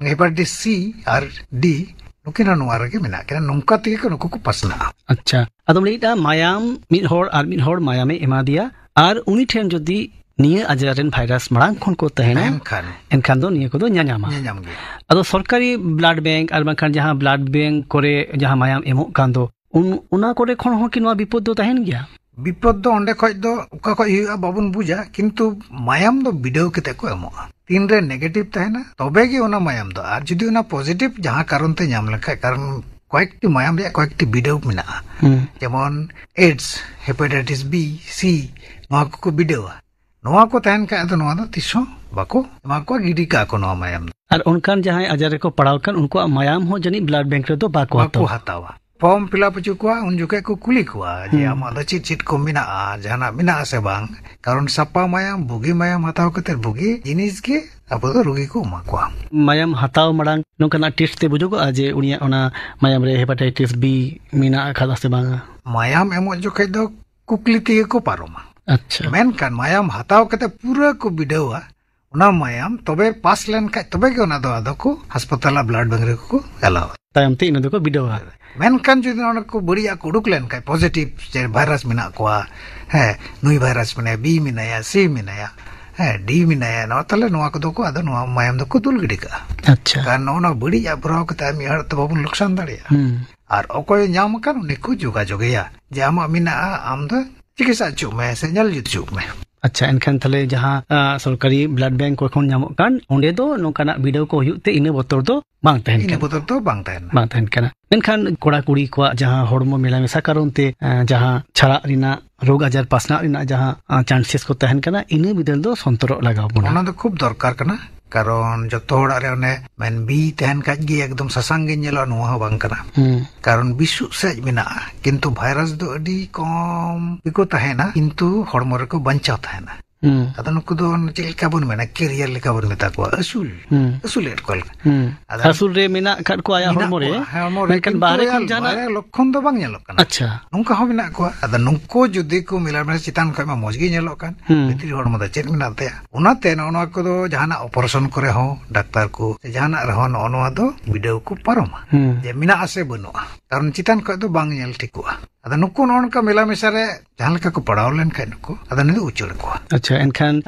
ᱦᱮᱯᱟᱴᱟᱭᱴᱤᱥ ᱥᱤ ᱟᱨ ᱰᱤ, ᱱᱩᱠᱤᱱ ᱦᱚᱸ ᱱᱚᱣᱟ ᱨᱮᱜᱮ ᱢᱮᱱᱟᱜ ᱠᱤᱱᱟ᱾ ᱱᱚᱝᱠᱟ ᱛᱮᱜᱮ ᱠᱚ, ᱱᱩᱠᱩ ᱠᱚ ᱯᱟᱥᱱᱟᱜᱼᱟ᱾ ᱟᱪᱪᱷᱟ, ᱟᱫᱚᱢ ᱞᱟᱹᱭᱮᱫᱼᱟ ᱢᱟᱭᱟᱢ, ᱢᱤᱫ ᱦᱚᱲ ᱟᱨ ᱢᱤᱫ ᱦᱚᱲ ᱢᱟᱭᱟᱢᱮ ᱮᱢᱟ ᱫᱮᱭᱟ ᱟᱨ ᱩᱱᱤ ᱴᱷᱮᱱ ᱡᱩᱫᱤ ᱱᱤᱭᱟᱹ ᱟᱡᱟᱨ ᱨᱮᱱ ᱵᱷᱟᱭᱨᱟᱥ ᱢᱟᱲᱟᱝ ᱠᱷᱚᱱ ᱠᱚ ᱛᱟᱦᱮᱱᱟ, ᱢᱮᱱᱠᱷᱟᱱ ᱮᱱᱠᱷᱟᱱ ᱫᱚ ᱱᱤᱭᱟᱹ ᱠᱚᱫᱚ ᱧᱟᱧᱟᱢᱟ᱾ ᱧᱟᱧᱟᱢ ᱜᱮᱭᱟ᱾ ᱟᱫᱚ ᱥᱚᱨᱠᱟᱨᱤ ᱵᱞᱟᱰ ᱵᱮᱝᱠ ᱟᱨ ᱵᱟᱝᱠᱷᱟᱱ ᱡᱟᱦᱟᱸ ᱵᱞᱟᱰ ᱵᱮᱝᱠ ᱠᱚᱨᱮ ᱡᱟᱦᱟᱸ ᱢᱟᱭᱟᱢ ᱮᱢᱚᱜ ᱠᱟᱱ ᱫᱚ, ᱩᱱ-, ᱚᱱᱟ ᱠᱚᱨᱮ ᱠᱷᱚᱱ ᱦᱚᱸ ᱠᱤ ᱱᱚᱣᱟ ᱵᱤᱯᱚᱫ ᱫᱚ ᱛᱟᱦᱮᱱ ᱜᱮᱭᱟ? ᱵᱤᱯᱚᱫ ᱫᱚ ᱚᱸᱰᱮ ᱠᱷᱚᱡ ᱫᱚ ᱚᱠᱟ ᱠᱷᱚᱡ ᱦᱩᱭᱩᱜᱼᱟ ᱵᱟᱵᱚᱱ ᱵᱩᱡᱟ, ᱠᱤᱱᱛᱩ ᱢᱟᱭᱟᱢ ᱫᱚ ᱵᱤᱰᱟᱹᱣ ᱠᱟᱛᱮ ᱠᱚ ᱮᱢᱚᱜᱼᱟ᱾ ᱛᱤᱱᱨᱮ ᱱᱮᱜᱮᱴᱤᱵᱷ ᱛᱟᱦᱮᱱᱟ, ᱛᱚᱵᱮ ᱜᱮ ᱚᱱᱟ ᱢᱟᱭᱟᱢ ᱫᱚ᱾ ᱟᱨ ᱡᱩᱫᱤ ᱚᱱᱟ ᱯᱚᱡᱤᱴᱤᱵᱷ ᱡᱟᱦᱟᱸ ᱠᱟᱨᱚᱱ ᱛᱮ ᱧᱟᱢ ᱞᱮᱱᱠᱷᱟᱡ, ᱠᱟᱨᱚᱱ ᱠᱚᱭᱮᱠᱴᱤ ᱢᱟᱭᱟᱢ ᱨᱮᱭᱟᱜ ᱠᱚᱭᱮᱠᱴᱤ ᱵᱤᱰᱟᱹᱣ ᱢᱮᱱᱟᱜᱼᱟ, ᱦᱩᱸ᱾ ᱡᱮᱢᱚᱱ AIDS, ᱦᱮᱯᱟᱴᱟᱭᱴᱤᱥ B, C, ᱱᱚᱣᱟ ᱠᱚᱠᱚ ᱵᱤᱰᱟᱹᱣᱟ᱾ ᱱᱚᱣᱟ ᱠᱚ ᱛᱟᱦᱮᱱ ᱠᱷᱟᱡ ᱫᱚ ᱱᱚᱣᱟ ᱫᱚ ᱛᱤᱥ ᱦᱚᱸ ᱵᱟᱠᱚ ᱮᱢᱟ ᱠᱚᱣᱟ, ᱜᱤᱰᱤ ᱠᱟᱜᱼᱟ ᱠᱚ ᱱᱚᱣᱟ ᱢᱟᱭᱟᱢ ᱫᱚ᱾ ᱟᱨ ᱚᱱᱠᱟᱱ ᱡᱟᱦᱟᱸᱭ ᱟᱡᱟᱨ ᱨᱮᱠᱚ ᱯᱟᱲᱟᱣ ᱠᱟᱱ, ᱩᱱᱠᱩᱣᱟᱜ ᱢᱟᱭᱟᱢ ᱦᱚᱸ ᱡᱟᱹᱱᱤᱡ ᱵᱞᱟᱰ ᱵᱮᱝᱠ ᱨᱮᱫᱚ ᱵᱟᱠᱚ ᱵᱟᱠᱚ ᱦᱟᱛᱟᱣᱟ᱾ ᱦᱟᱛᱟᱣᱟ᱾ ᱯᱷᱚᱨᱢ ᱯᱷᱤᱞᱟᱯ ᱦᱚᱪᱚ ᱠᱚᱣᱟ, ᱩᱱ ᱡᱚᱠᱷᱮᱡ ᱠᱚ ᱠᱩᱞᱤ ᱠᱚᱣᱟ ᱡᱮ, ᱦᱩᱸ᱾ ᱟᱢᱟᱜ ᱫᱚ ᱪᱮᱫ ᱪᱮᱫ ᱠᱚ ᱢᱮᱱᱟᱜᱼᱟ, ᱡᱟᱦᱟᱱᱟᱜ ᱢᱮᱱᱟᱜᱼᱟ ᱥᱮ ᱵᱟᱝ? ᱠᱟᱨᱚᱱ ᱥᱟᱯᱟ ᱢᱟᱭᱟᱢ, ᱵᱩᱜᱤ ᱢᱟᱭᱟᱢ ᱦᱟᱛᱟᱣ ᱠᱟᱛᱮ ᱵᱩᱜᱤ ᱡᱤᱱᱤᱥ ᱜᱮ ᱟᱵᱚ ᱫᱚ ᱨᱩᱜᱤ ᱠᱚ ᱮᱢᱟ ᱠᱚᱣᱟ᱾ ᱢᱟᱭᱟᱢ ᱦᱟᱛᱟᱣ ᱢᱟᱲᱟᱝ ᱱᱚᱝᱠᱟᱱᱟᱜ ᱴᱮᱥᱴ ᱛᱮ ᱵᱩᱡᱩᱜᱚᱜᱼᱟ ᱡᱮ ᱩᱱᱤᱭᱟᱜ ᱚᱱᱟ ᱢᱟᱭᱟᱢ ᱨᱮ ᱦᱮᱯᱟᱴᱟᱭᱴᱤᱥ B ᱢᱮᱱᱟᱜ ᱟᱠᱟᱫᱟ ᱥᱮ ᱵᱟᱝᱟ? ᱢᱟᱭᱟᱢ ᱮᱢᱚᱜ ᱡᱚᱠᱷᱮᱡ ᱫᱚ ᱠᱩᱠᱞᱤ ᱛᱮᱜᱮ ᱠᱚ ᱯᱟᱨᱚᱢᱟ᱾ ᱟᱪᱪᱷᱟ᱾ ᱢᱮᱱᱠᱷᱟᱱ ᱢᱟᱭᱟᱢ ᱦᱟᱛᱟᱣ ᱠᱟᱛᱮ ᱯᱩᱨᱟᱹ ᱠᱚ ᱵᱤᱰᱟᱹᱣᱟ, ᱚᱱᱟ ᱢᱟᱭᱟᱢ ᱛᱚᱵᱮ ᱯᱟᱥ ᱞᱮᱱᱠᱷᱟᱡ ᱛᱚᱵᱮ ᱜᱮ ᱚᱱᱟ ᱫᱚ ᱟᱫᱚ ᱠᱚ ᱦᱟᱥᱯᱟᱛᱟᱞ ᱟᱨ ᱵᱞᱟᱰ ᱵᱮᱝᱠ ᱨᱮᱠᱚ ᱪᱟᱞᱟᱣᱟ᱾ ᱛᱟᱭᱚᱢ ᱛᱮ ᱤᱱᱟᱹ ᱫᱚᱠᱚ ᱵᱤᱰᱟᱹᱣᱟ᱾ ᱢᱮᱱᱠᱷᱟᱱ ᱡᱩᱫᱤ ᱚᱱᱟ ᱠᱚ ᱵᱟᱹᱲᱤᱡᱟᱜ ᱠᱚ ᱩᱰᱩᱠ ᱞᱮᱱᱠᱷᱟᱡ, ᱯᱚᱡᱤᱴᱤᱵᱷ ᱡᱮ ᱵᱷᱟᱭᱨᱟᱥ ᱢᱮᱱᱟᱜ ᱠᱚᱣᱟ, ᱦᱮᱸ, ᱱᱩᱭ ᱵᱷᱟᱭᱨᱟᱥ ᱢᱮᱱᱟᱭᱟ, B ᱢᱮᱱᱟᱭᱟ, C ᱢᱮᱱᱟᱭᱟ, ᱦᱮᱸ, D ᱢᱮᱱᱟᱭᱟ, ᱱᱚᱣᱟ ᱛᱟᱦᱞᱮ ᱱᱚᱣᱟ ᱠᱚᱫᱚ ᱠᱚ ᱟᱫᱚ ᱱᱚᱣᱟ ᱢᱟᱭᱟᱢ ᱫᱚᱠᱚ ᱫᱩᱞ ᱜᱤᱰᱤ ᱠᱟᱜᱼᱟ᱾ ᱟᱪᱪᱷᱟ᱾ ᱠᱟᱨᱚᱱ ᱱᱚᱜᱼᱚ ᱱᱚᱣᱟ ᱵᱟᱹᱲᱤᱡᱟᱜ ᱵᱷᱚᱨᱟᱣ ᱠᱟᱛᱮ ᱟᱨ ᱢᱤᱫ ᱦᱚᱲ ᱛᱚ ᱵᱟᱵᱚᱱ ᱞᱚᱠᱥᱟᱱ ᱫᱟᱲᱮᱭᱟᱜᱼᱟ᱾ ᱦᱩᱸ᱾ ᱟᱨ ᱚᱠᱚᱭ ᱧᱟᱢ ᱟᱠᱟᱱ ᱩᱱᱤ ᱠᱚ ᱡᱳᱜᱟᱡᱳᱜᱮᱭᱟ ᱡᱮ ᱟᱢᱟᱜ ᱢᱮᱱᱟᱜᱼᱟ, ᱟᱢ ᱫᱚ ᱪᱤᱠᱤᱛᱥᱟ ᱦᱚᱪᱚᱜ ᱢᱮ ᱥᱮ ᱧᱮᱞ ᱡᱩᱛ ᱦᱚᱪᱚᱜ ᱢᱮ᱾ ᱟᱪᱪᱷᱟ, ᱮᱱᱠᱷᱟᱱ ᱛᱟᱦᱞᱮ ᱡᱟᱦᱟᱸ, ᱟ, ᱥᱚᱨᱠᱟᱨᱤ ᱵᱞᱟᱰ ᱵᱮᱝᱠ ᱠᱚ ᱠᱷᱚᱱ ᱧᱟᱢᱚᱜ ᱠᱟᱱ, ᱚᱸᱰᱮ ᱫᱚ ᱱᱚᱝᱠᱟᱱᱟᱜ ᱵᱤᱰᱟᱹᱣ ᱠᱚ ᱦᱩᱭᱩᱜ ᱛᱮ ᱤᱱᱟᱹ ᱵᱚᱛᱚᱨ ᱫᱚ ᱵᱟᱝ ᱛᱟᱦᱮᱱ ᱤᱱᱟᱹ ᱠᱟᱱᱟ᱾ ᱵᱚᱛᱚᱨ ᱫᱚ ᱵᱟᱝ ᱛᱟᱦᱮᱱᱟ᱾ ᱵᱟᱝ ᱛᱟᱦᱮᱱ ᱠᱟᱱᱟ᱾ ᱢᱮᱱᱠᱷᱟᱱ ᱠᱚᱲᱟ ᱠᱩᱲᱤ ᱠᱚᱣᱟᱜ ᱡᱟᱦᱟᱸ ᱦᱚᱲᱢᱚ ᱢᱮᱞᱟ ᱢᱮᱥᱟ ᱠᱟᱨᱚᱱ ᱛᱮ, ᱟ, ᱡᱟᱦᱟᱸ ᱪᱷᱟᱲᱟᱜ ᱨᱮᱱᱟᱜ, ᱨᱳᱜᱽ ᱟᱡᱟᱨ ᱯᱟᱥᱱᱟᱜ ᱨᱮᱱᱟᱜ ᱡᱟᱦᱟᱸ, ᱟ, ᱪᱟᱱᱥᱮᱥ ᱠᱚ ᱛᱟᱦᱮᱱ ᱠᱟᱱᱟ, ᱤᱱᱟᱹ ᱵᱤᱫᱟᱹᱞ ᱫᱚ ᱥᱚᱱᱛᱚᱨᱚᱜ ᱞᱟᱜᱟᱣ ᱵᱚᱱᱟ᱾ ᱚᱱᱟ ᱫᱚ ᱠᱷᱩᱵ ᱫᱚᱨᱠᱟᱨ ᱠᱟᱱᱟ, ᱠᱟᱨᱚᱱ ᱡᱚᱛᱚ ᱦᱚᱲᱟᱜ ᱨᱮ ᱚᱱᱮ ᱢᱮᱱ ᱵᱤ ᱛᱟᱦᱮᱱ ᱠᱷᱟᱡ ᱜᱮ ᱮᱠᱫᱚᱢ ᱥᱟᱥᱟᱝ ᱜᱮ ᱧᱮᱞᱚᱜᱼᱟ, ᱱᱚᱣᱟ ᱦᱚᱸ ᱵᱟᱝ ᱠᱟᱱᱟ᱾ ᱦᱩᱸ᱾ ᱠᱟᱨᱚᱱ ᱵᱤᱥ ᱥᱮᱫ ᱢᱮᱱᱟᱜᱼᱟ, ᱠᱤᱱᱛᱩ ᱵᱷᱟᱭᱨᱟᱥ ᱫᱚ ᱟᱹᱰᱤ ᱠᱚᱢ ᱜᱮᱠᱚ ᱛᱟᱦᱮᱱᱟ, ᱠᱤᱱᱛᱩ ᱦᱚᱲᱢᱚ ᱨᱮᱠᱚ ᱵᱟᱧᱪᱟᱣ ᱛᱟᱦᱮᱱᱟ᱾ ᱦᱩᱸ᱾ ᱟᱫᱚ ᱱᱩᱠᱩ ᱫᱚ ᱪᱮᱫ ᱞᱮᱠᱟ ᱵᱚᱱ ᱢᱮᱱᱟ, ᱠᱮᱨᱤᱭᱟᱨ ᱞᱮᱠᱟ ᱵᱚᱱ ᱢᱮᱛᱟ ᱠᱚᱣᱟ, ᱟᱹᱥᱩᱞ, ᱦᱩᱸ᱾ ᱟᱹᱥᱩᱞᱮᱫ ᱠᱚᱣᱟ ᱞᱮᱠᱟ᱾ ᱦᱩᱸ᱾ ᱟᱫᱚ ᱟᱹᱥᱩᱞ ᱨᱮ ᱢᱮᱱᱟᱜ ᱟᱠᱟᱫ ᱠᱚᱣᱟ ᱟᱭᱟᱜ ᱢᱮᱱᱟᱜ ᱦᱚᱲᱢᱚ ᱨᱮ, ᱠᱚᱣᱟ, ᱦᱚᱲᱢᱚ ᱨᱮ, ᱢᱮᱱᱠᱷᱟᱱ ᱠᱤᱱᱛᱩ ᱵᱟᱦᱨᱮ ᱟᱭᱟᱜ ᱠᱷᱚᱱ ᱡᱟᱦᱟᱱᱟᱜ ᱵᱟᱦᱨᱮ ᱞᱚᱠᱠᱷᱚᱱ ᱫᱚ ᱵᱟᱝ ᱧᱮᱞᱚᱜ ᱠᱟᱱᱟ᱾ ᱟᱪᱪᱷᱟ᱾ ᱱᱚᱝᱠᱟ ᱦᱚᱸ ᱢᱮᱱᱟᱜ ᱠᱚᱣᱟ᱾ ᱟᱫᱚ ᱱᱩᱠᱩ ᱡᱩᱫᱤ ᱠᱚ ᱢᱮᱞᱟ ᱢᱮᱥᱟ ᱪᱮᱛᱟᱱ ᱠᱷᱚᱱ ᱢᱟ ᱢᱚᱡᱽ ᱜᱮ ᱧᱮᱞᱚᱜ ᱠᱟᱱ, ᱦᱩᱸ᱾ ᱵᱷᱤᱛᱨᱤ ᱦᱚᱲᱢᱚ ᱫᱚ ᱪᱮᱫ ᱢᱮᱱᱟᱜ ᱛᱟᱭᱟ? ᱚᱱᱟᱛᱮ ᱱᱚᱜᱼᱚ ᱱᱚᱣᱟ ᱠᱚᱫᱚ ᱡᱟᱦᱟᱱᱟᱜ ᱚᱯᱟᱨᱮᱥᱚᱱ ᱠᱚᱨᱮ ᱦᱚᱸ ᱰᱟᱠᱛᱟᱨ ᱠᱚ ᱥᱮ ᱡᱟᱦᱟᱱᱟᱜ ᱨᱮᱦᱚᱸ ᱱᱚᱜᱼᱚ ᱱᱚᱣᱟ ᱫᱚ ᱵᱤᱰᱟᱹᱣ ᱠᱚ ᱯᱟᱨᱚᱢᱟ᱾ ᱦᱩᱸ᱾ ᱡᱮ ᱢᱮᱱᱟᱜᱼᱟ ᱥᱮ ᱵᱟᱹᱱᱩᱜᱼᱟ᱾ ᱠᱟᱨᱚᱱ ᱪᱮᱛᱟᱱ ᱠᱷᱚᱱ ᱫᱚ ᱵᱟᱝ ᱧᱮᱞ ᱴᱷᱤᱠᱚᱜᱼᱟ᱾ ᱟᱫᱚ ᱱᱩᱠᱩ ᱱᱚᱜᱼᱚ ᱱᱚᱝᱠᱟ ᱢᱮᱞᱟ ᱢᱮᱥᱟ ᱨᱮ ᱡᱟᱦᱟᱸ ᱞᱮᱠᱟ ᱠᱚ ᱯᱟᱲᱟᱣ ᱞᱮᱱᱠᱷᱟᱱ ᱱᱩᱠᱩ, ᱟᱫᱚ ᱱᱩᱭ ᱫᱚ ᱩᱪᱟᱹᱲ ᱠᱚᱣᱟ᱾ ᱟᱪᱪᱷᱟ, ᱮᱱᱠᱷᱟᱱ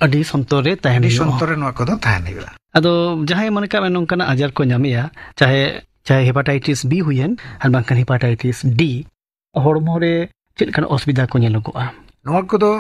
ᱟᱹᱰᱤ ᱥᱚᱱᱛᱚᱨ ᱨᱮ ᱛᱟᱦᱮᱱ ᱟᱹᱰᱤ ᱦᱩᱭᱩᱜᱼᱟ᱾ ᱥᱚᱱᱛᱚᱨ ᱨᱮ ᱱᱚᱣᱟ ᱠᱚᱫᱚ ᱛᱟᱦᱮᱱ ᱦᱩᱭᱩᱜᱼᱟ᱾ ᱟᱫᱚ ᱡᱟᱦᱟᱸᱭ ᱢᱚᱱᱮ ᱠᱟᱜ ᱢᱮ ᱱᱚᱝᱠᱟᱱᱟᱜ ᱟᱡᱟᱨ ᱠᱚ ᱧᱟᱢᱮᱭᱟ, ᱪᱟᱦᱮ ᱪᱟᱦᱮ ᱦᱮᱯᱟᱴᱟᱭᱴᱤᱥ ᱵᱤ ᱦᱩᱭᱮᱱ ᱟᱨ ᱵᱟᱝᱠᱷᱟᱱ ᱦᱮᱯᱟᱴᱟᱭᱴᱤᱥ ᱰᱤ, ᱦᱚᱲᱢᱚ ᱨᱮ ᱪᱮᱫ ᱞᱮᱠᱟᱱ ᱚᱥᱩᱵᱤᱫᱷᱟ ᱠᱚ ᱧᱮᱞᱚᱜᱚᱜᱼᱟ? ᱱᱚᱣᱟ ᱠᱚᱫᱚ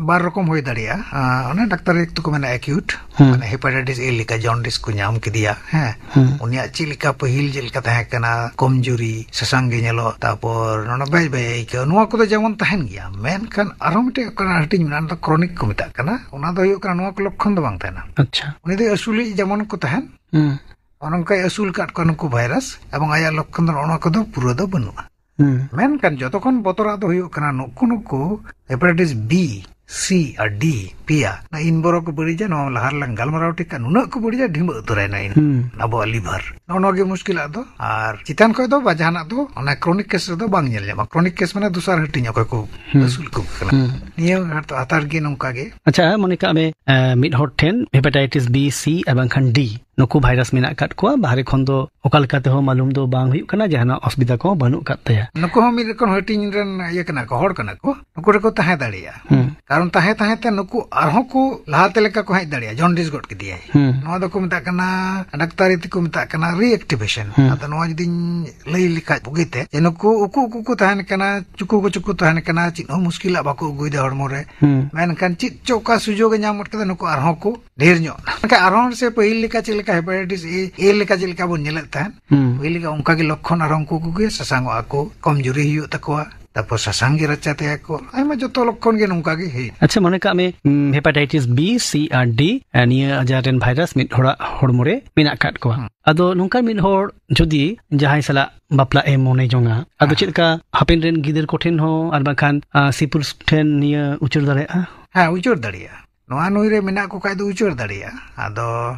ᱵᱟᱨ ᱨᱚᱠᱚᱢ ᱦᱩᱭ ᱫᱟᱲᱮᱭᱟᱜᱼᱟ᱾ ᱟᱨ ᱚᱱᱮ ᱰᱟᱠᱛᱟᱨᱤ ᱛᱮᱠᱚ ᱢᱮᱱᱟ ᱮᱠᱤᱭᱩᱴ, ᱦᱩᱸ᱾ ᱢᱟᱱᱮ ᱦᱮᱯᱟᱴᱟᱭᱴᱤᱥ ᱮ ᱞᱮᱠᱟ ᱡᱚᱱᱰᱤᱥ ᱠᱚ ᱧᱟᱢ ᱠᱮᱫᱮᱭᱟ, ᱦᱮᱸ᱾ ᱦᱩᱸ᱾ ᱩᱱᱤᱭᱟᱜ ᱪᱮᱫ ᱞᱮᱠᱟ ᱯᱟᱹᱦᱤᱞ ᱪᱮᱫ ᱞᱮᱠᱟ ᱛᱟᱦᱮᱸ ᱠᱟᱱᱟ, ᱠᱚᱢᱡᱩᱨᱤ, ᱥᱟᱥᱟᱝ ᱜᱮ ᱧᱮᱞᱚᱜ, ᱛᱟᱨᱯᱚᱨ ᱱᱚᱰᱮ ᱵᱟᱭ ᱵᱟᱭ ᱟᱹᱭᱠᱟᱹᱣ, ᱱᱚᱣᱟ ᱠᱚᱫᱚ ᱡᱮᱢᱚᱱ ᱛᱟᱦᱮᱱ ᱜᱮᱭᱟ᱾ ᱢᱮᱱᱠᱷᱟᱱ ᱟᱨᱦᱚᱸ ᱢᱤᱫᱴᱮᱡ ᱚᱱᱠᱟᱱᱟᱜ ᱦᱟᱹᱴᱤᱧ ᱢᱮᱱᱟᱜᱼᱟ, ᱚᱱᱟ ᱫᱚ ᱠᱨᱚᱱᱤᱠ ᱠᱚ ᱢᱮᱛᱟᱜ ᱠᱟᱱᱟ᱾ ᱚᱱᱟ ᱫᱚ ᱦᱩᱭᱩᱜ ᱠᱟᱱᱟ ᱱᱚᱣᱟ ᱠᱚ ᱞᱚᱠᱠᱷᱚᱱ ᱫᱚ ᱵᱟᱝ ᱛᱟᱦᱮᱱᱟ᱾ ᱟᱪᱪᱷᱟ᱾ ᱩᱱᱤ ᱫᱚ ᱟᱹᱥᱩᱞᱤᱡ ᱡᱮᱢᱚᱱ ᱠᱚ ᱛᱟᱦᱮᱱ, ᱦᱩᱸ᱾ ᱚᱱᱮ ᱚᱱᱠᱟᱭ ᱟᱹᱥᱩᱞ ᱠᱟᱫ ᱠᱚᱣᱟ ᱱᱩᱠᱩ ᱵᱷᱟᱭᱨᱟᱥ, ᱮᱵᱚᱝ ᱟᱭᱟᱜ ᱞᱚᱠᱠᱷᱚᱱ ᱫᱚ ᱱᱚᱜᱼᱚ ᱱᱚᱣᱟ ᱠᱚᱫᱚ ᱯᱩᱨᱟᱹ ᱫᱚ ᱵᱟᱹᱱᱩᱜᱼᱟ᱾ ᱦᱩᱸ᱾ ᱢᱮᱱᱠᱷᱟᱱ ᱡᱚᱛᱚ ᱠᱷᱚᱱ ᱵᱚᱛᱚᱨᱟᱜ ᱫᱚ ᱦᱩᱭᱩᱜ ᱠᱟᱱᱟ ᱱᱩᱠᱩ, ᱱᱩᱠᱩ ᱦᱮᱯᱟᱴᱟᱭᱴᱤᱥ ᱵᱤ, ᱥᱤ ᱟᱨ ᱰᱤ ᱯᱮᱭᱟ, ᱚᱱᱟ ᱤᱱ ᱵᱚᱨᱚ ᱠᱚ ᱵᱟᱹᱲᱤᱡᱟ, ᱱᱚᱣᱟ ᱞᱟᱦᱟ ᱨᱮᱞᱟᱝ ᱜᱟᱞᱢᱟᱨᱟᱣ ᱴᱷᱤᱠ ᱠᱟᱜ, ᱱᱩᱱᱟᱹᱜ ᱠᱚ ᱵᱟᱹᱲᱤᱡᱟ, ᱰᱷᱤᱢᱟᱹ ᱩᱛᱟᱹᱨᱟᱭ ᱱᱟ ᱤᱱ ᱦᱩᱸ᱾ ᱟᱵᱚᱣᱟᱜ ᱞᱤᱵᱷᱟᱨ᱾ ᱱᱚᱜᱼᱚ ᱱᱚᱣᱟ ᱜᱮ ᱢᱩᱥᱠᱤᱞᱟᱜ ᱫᱚ᱾ ᱟᱨ ᱪᱮᱛᱟᱱ ᱠᱷᱚᱡ ᱫᱚ ᱵᱟ ᱡᱟᱦᱟᱱᱟᱜ ᱫᱚ ᱚᱱᱟ ᱠᱨᱚᱱᱤᱠ ᱠᱮᱥ ᱨᱮᱫᱚ ᱵᱟᱝ ᱧᱮᱞ ᱧᱟᱢᱚᱜᱼᱟ᱾ ᱠᱨᱚᱱᱤᱠ ᱠᱮᱥ ᱢᱟᱱᱮ ᱫᱚᱥᱟᱨ ᱦᱟᱹᱴᱤᱧ ᱚᱠᱚᱭ ᱠᱚ ᱦᱩᱸ᱾ ᱟᱹᱥᱩᱞ ᱠᱚ ᱠᱟᱱᱟ᱾ ᱦᱩᱸ᱾ ᱱᱤᱭᱟᱹ ᱦᱟᱛᱟᱲ ᱜᱮ ᱱᱚᱝᱠᱟ ᱜᱮ᱾ ᱟᱪᱪᱷᱟ, ᱢᱚᱱᱮ ᱠᱟᱜ ᱢᱮ, ᱮ, ᱢᱤᱫ ᱦᱚᱲ ᱴᱷᱮᱱ ᱦᱮᱯᱟᱴᱟᱭᱴᱤᱥ ᱵᱤ, ᱥᱤ ᱟᱨ ᱵᱟᱝᱠᱷᱟᱱ ᱰᱤ ᱱᱩᱠᱩ ᱵᱷᱟᱭᱨᱟᱥ ᱢᱮᱱᱟᱜ ᱟᱠᱟᱫ ᱠᱚᱣᱟ, ᱵᱟᱦᱨᱮ ᱠᱷᱚᱱ ᱫᱚ ᱚᱠᱟ ᱞᱮᱠᱟ ᱛᱮᱦᱚᱸ ᱢᱟᱞᱩᱢ ᱫᱚ ᱵᱟᱝ ᱦᱩᱭᱩᱜ ᱠᱟᱱᱟ, ᱡᱟᱦᱟᱱᱟᱜ ᱚᱥᱩᱵᱤᱫᱷᱟ ᱠᱚᱦᱚᱸ ᱵᱟᱹᱱᱩᱜ ᱟᱠᱟᱫ ᱛᱟᱭᱟ᱾ ᱱᱩᱠᱩ ᱦᱚᱸ ᱢᱤᱫ ᱨᱚᱠᱚᱢ ᱦᱟᱹᱴᱤᱧ ᱨᱮᱱ ᱤᱭᱟᱹ ᱠᱟᱱᱟ ᱠᱚ, ᱦᱚᱲ ᱠᱟᱱᱟ ᱠᱚ, ᱱᱩᱠᱩ ᱨᱮᱠᱚ ᱛᱟᱦᱮᱸ ᱫᱟᱲᱮᱭᱟᱜᱼᱟ᱾ ᱦᱩᱸ᱾ ᱠᱟᱨᱚᱱ ᱛᱟᱦᱮᱸ ᱛᱟᱦᱮᱸ ᱛᱮ ᱱᱩᱠᱩ ᱟᱨᱦᱚᱸ ᱠᱚ ᱞᱟᱦᱟᱛᱮ ᱞᱮᱠᱟ ᱠᱚ ᱦᱮᱡ ᱫᱟᱲᱮᱭᱟᱜᱼᱟ, ᱡᱚᱱᱰᱤᱥ ᱜᱚᱫ ᱠᱮᱫᱮᱭᱟᱭ᱾ ᱦᱩᱸ᱾ ᱱᱚᱣᱟ ᱫᱚᱠᱚ ᱢᱮᱛᱟᱜ ᱠᱟᱱᱟ, ᱰᱟᱠᱛᱟᱨᱤ ᱛᱮᱠᱚ ᱢᱮᱛᱟᱜ ᱠᱟᱱᱟ ᱨᱤ ᱮᱠᱴᱤᱵᱷᱮᱥᱚᱱ᱾ ᱦᱩᱸ᱾ ᱟᱫᱚ ᱱᱚᱣᱟ ᱡᱩᱫᱤᱧ ᱞᱟᱹᱭ ᱞᱮᱠᱷᱟᱡ ᱵᱩᱜᱤᱛᱮ, ᱡᱮ ᱱᱩᱠᱩ ᱩᱠᱩ ᱩᱠᱩ ᱠᱚ ᱛᱟᱦᱮᱱ ᱠᱟᱱᱟ, ᱪᱩᱠᱩ ᱠᱚ ᱪᱩᱠᱩ ᱛᱟᱦᱮᱱ ᱠᱟᱱᱟ, ᱪᱮᱫ ᱦᱚᱸ ᱢᱩᱥᱠᱤᱞᱟᱜ ᱵᱟᱠᱚ ᱟᱹᱜᱩᱭᱮᱫᱟ ᱦᱚᱲᱢᱚ ᱨᱮ᱾ ᱦᱩᱸ᱾ ᱢᱮᱱᱠᱷᱟᱱ ᱪᱮᱫ ᱪᱚ ᱚᱠᱟ ᱥᱩᱡᱳᱜᱽ ᱮ ᱧᱟᱢ ᱜᱚᱫ ᱠᱮᱫᱟ, ᱱᱩᱠᱩ ᱟᱨᱦᱚᱸ ᱠᱚ ᱰᱷᱮᱨ ᱧᱚᱜ ᱮᱱᱟ᱾ ᱢᱮᱱᱠᱷᱟᱱ ᱟᱨᱦᱚᱸ ᱥᱮ ᱯᱟᱹᱦᱤᱞ ᱞᱮᱠᱟ ᱪᱮᱫ ᱞᱮᱠᱟ ᱦᱮᱯᱟᱴᱟᱭᱴᱤᱥ ᱮ, ᱮ ᱞᱮᱠᱟ ᱪᱮᱫ ᱞᱮᱠᱟ ᱵᱚᱱ ᱧᱮᱞᱮᱫ ᱛᱟᱦᱮᱸᱫ, ᱦᱩᱸ᱾ ᱯᱟᱹᱦᱤᱞ ᱞᱮᱠᱟ ᱚᱱᱠᱟ ᱜᱮ ᱞᱚᱠᱠᱷᱚᱱ ᱟᱨᱦᱚᱸ ᱩᱱᱠᱩ ᱠᱚᱜᱮ ᱥᱟᱥᱟᱝᱚᱜᱼᱟ ᱠᱚ, ᱠᱚᱢᱡᱩᱨᱤ ᱦᱩᱭᱩᱜ ᱛᱟᱠᱚᱣᱟ, ᱛᱟᱨᱯᱚᱨ ᱥᱟᱥᱟᱝ ᱜᱮ ᱨᱟᱪᱟ ᱛᱟᱭᱟ ᱠᱚ, ᱟᱭᱢᱟ ᱡᱚᱛᱚ ᱞᱚᱠᱠᱷᱚᱱ ᱜᱮ ᱱᱚᱝᱠᱟ ᱜᱮ ᱦᱩᱭᱩᱜᱼᱟ᱾ ᱟᱪᱪᱷᱟ, ᱢᱚᱱᱮ ᱠᱟᱜ ᱢᱮ, ᱩᱢ, ᱦᱮᱯᱟᱴᱟᱭᱴᱤᱥ ᱵᱤ, ᱥᱤ ᱟᱨ ᱰᱤ, ᱮ, ᱱᱤᱭᱟᱹ ᱟᱡᱟᱨ ᱨᱮᱱ ᱵᱷᱟᱭᱨᱟᱥ ᱢᱤᱫ ᱦᱚᱲᱟᱜ ᱦᱚᱲᱢᱚ ᱨᱮ ᱢᱮᱱᱟᱜ ᱟᱠᱟᱫ ᱠᱚᱣᱟ᱾ ᱦᱩᱸ᱾ ᱟᱫᱚ ᱱᱚᱝᱠᱟᱱ ᱢᱤᱫ ᱦᱚᱲ ᱡᱩᱫᱤ ᱡᱟᱦᱟᱸᱭ ᱥᱟᱞᱟᱜ ᱵᱟᱯᱞᱟᱜ ᱮ ᱢᱚᱱᱮ ᱡᱚᱝᱟ, ᱟᱫᱚ ᱦᱮᱸ᱾ ᱪᱮᱫ ᱞᱮᱠᱟ ᱦᱟᱯᱮᱱ ᱨᱮᱱ ᱜᱤᱫᱟᱹᱨ ᱠᱚᱴᱷᱮᱱ ᱦᱚᱸ ᱟᱨ ᱵᱟᱝᱠᱷᱟᱱ, ᱟ, ᱥᱤᱯᱩᱨᱥ ᱴᱷᱮᱱ ᱱᱤᱭᱟᱹ ᱩᱪᱟᱹᱲ ᱫᱟᱲᱮᱭᱟᱜᱼᱟ? ᱦᱮᱸ, ᱩᱪᱟᱹᱲ ᱫᱟᱲᱮᱭᱟᱜᱼᱟ᱾ ᱱᱚᱣᱟ ᱱᱩᱭ ᱨᱮ ᱢᱮᱱᱟᱜ ᱠᱚ ᱠᱷᱟᱡ ᱫᱚ ᱩᱪᱟᱹᱲ ᱫᱟᱲᱮᱭᱟᱜᱼᱟ᱾ ᱟᱫᱚ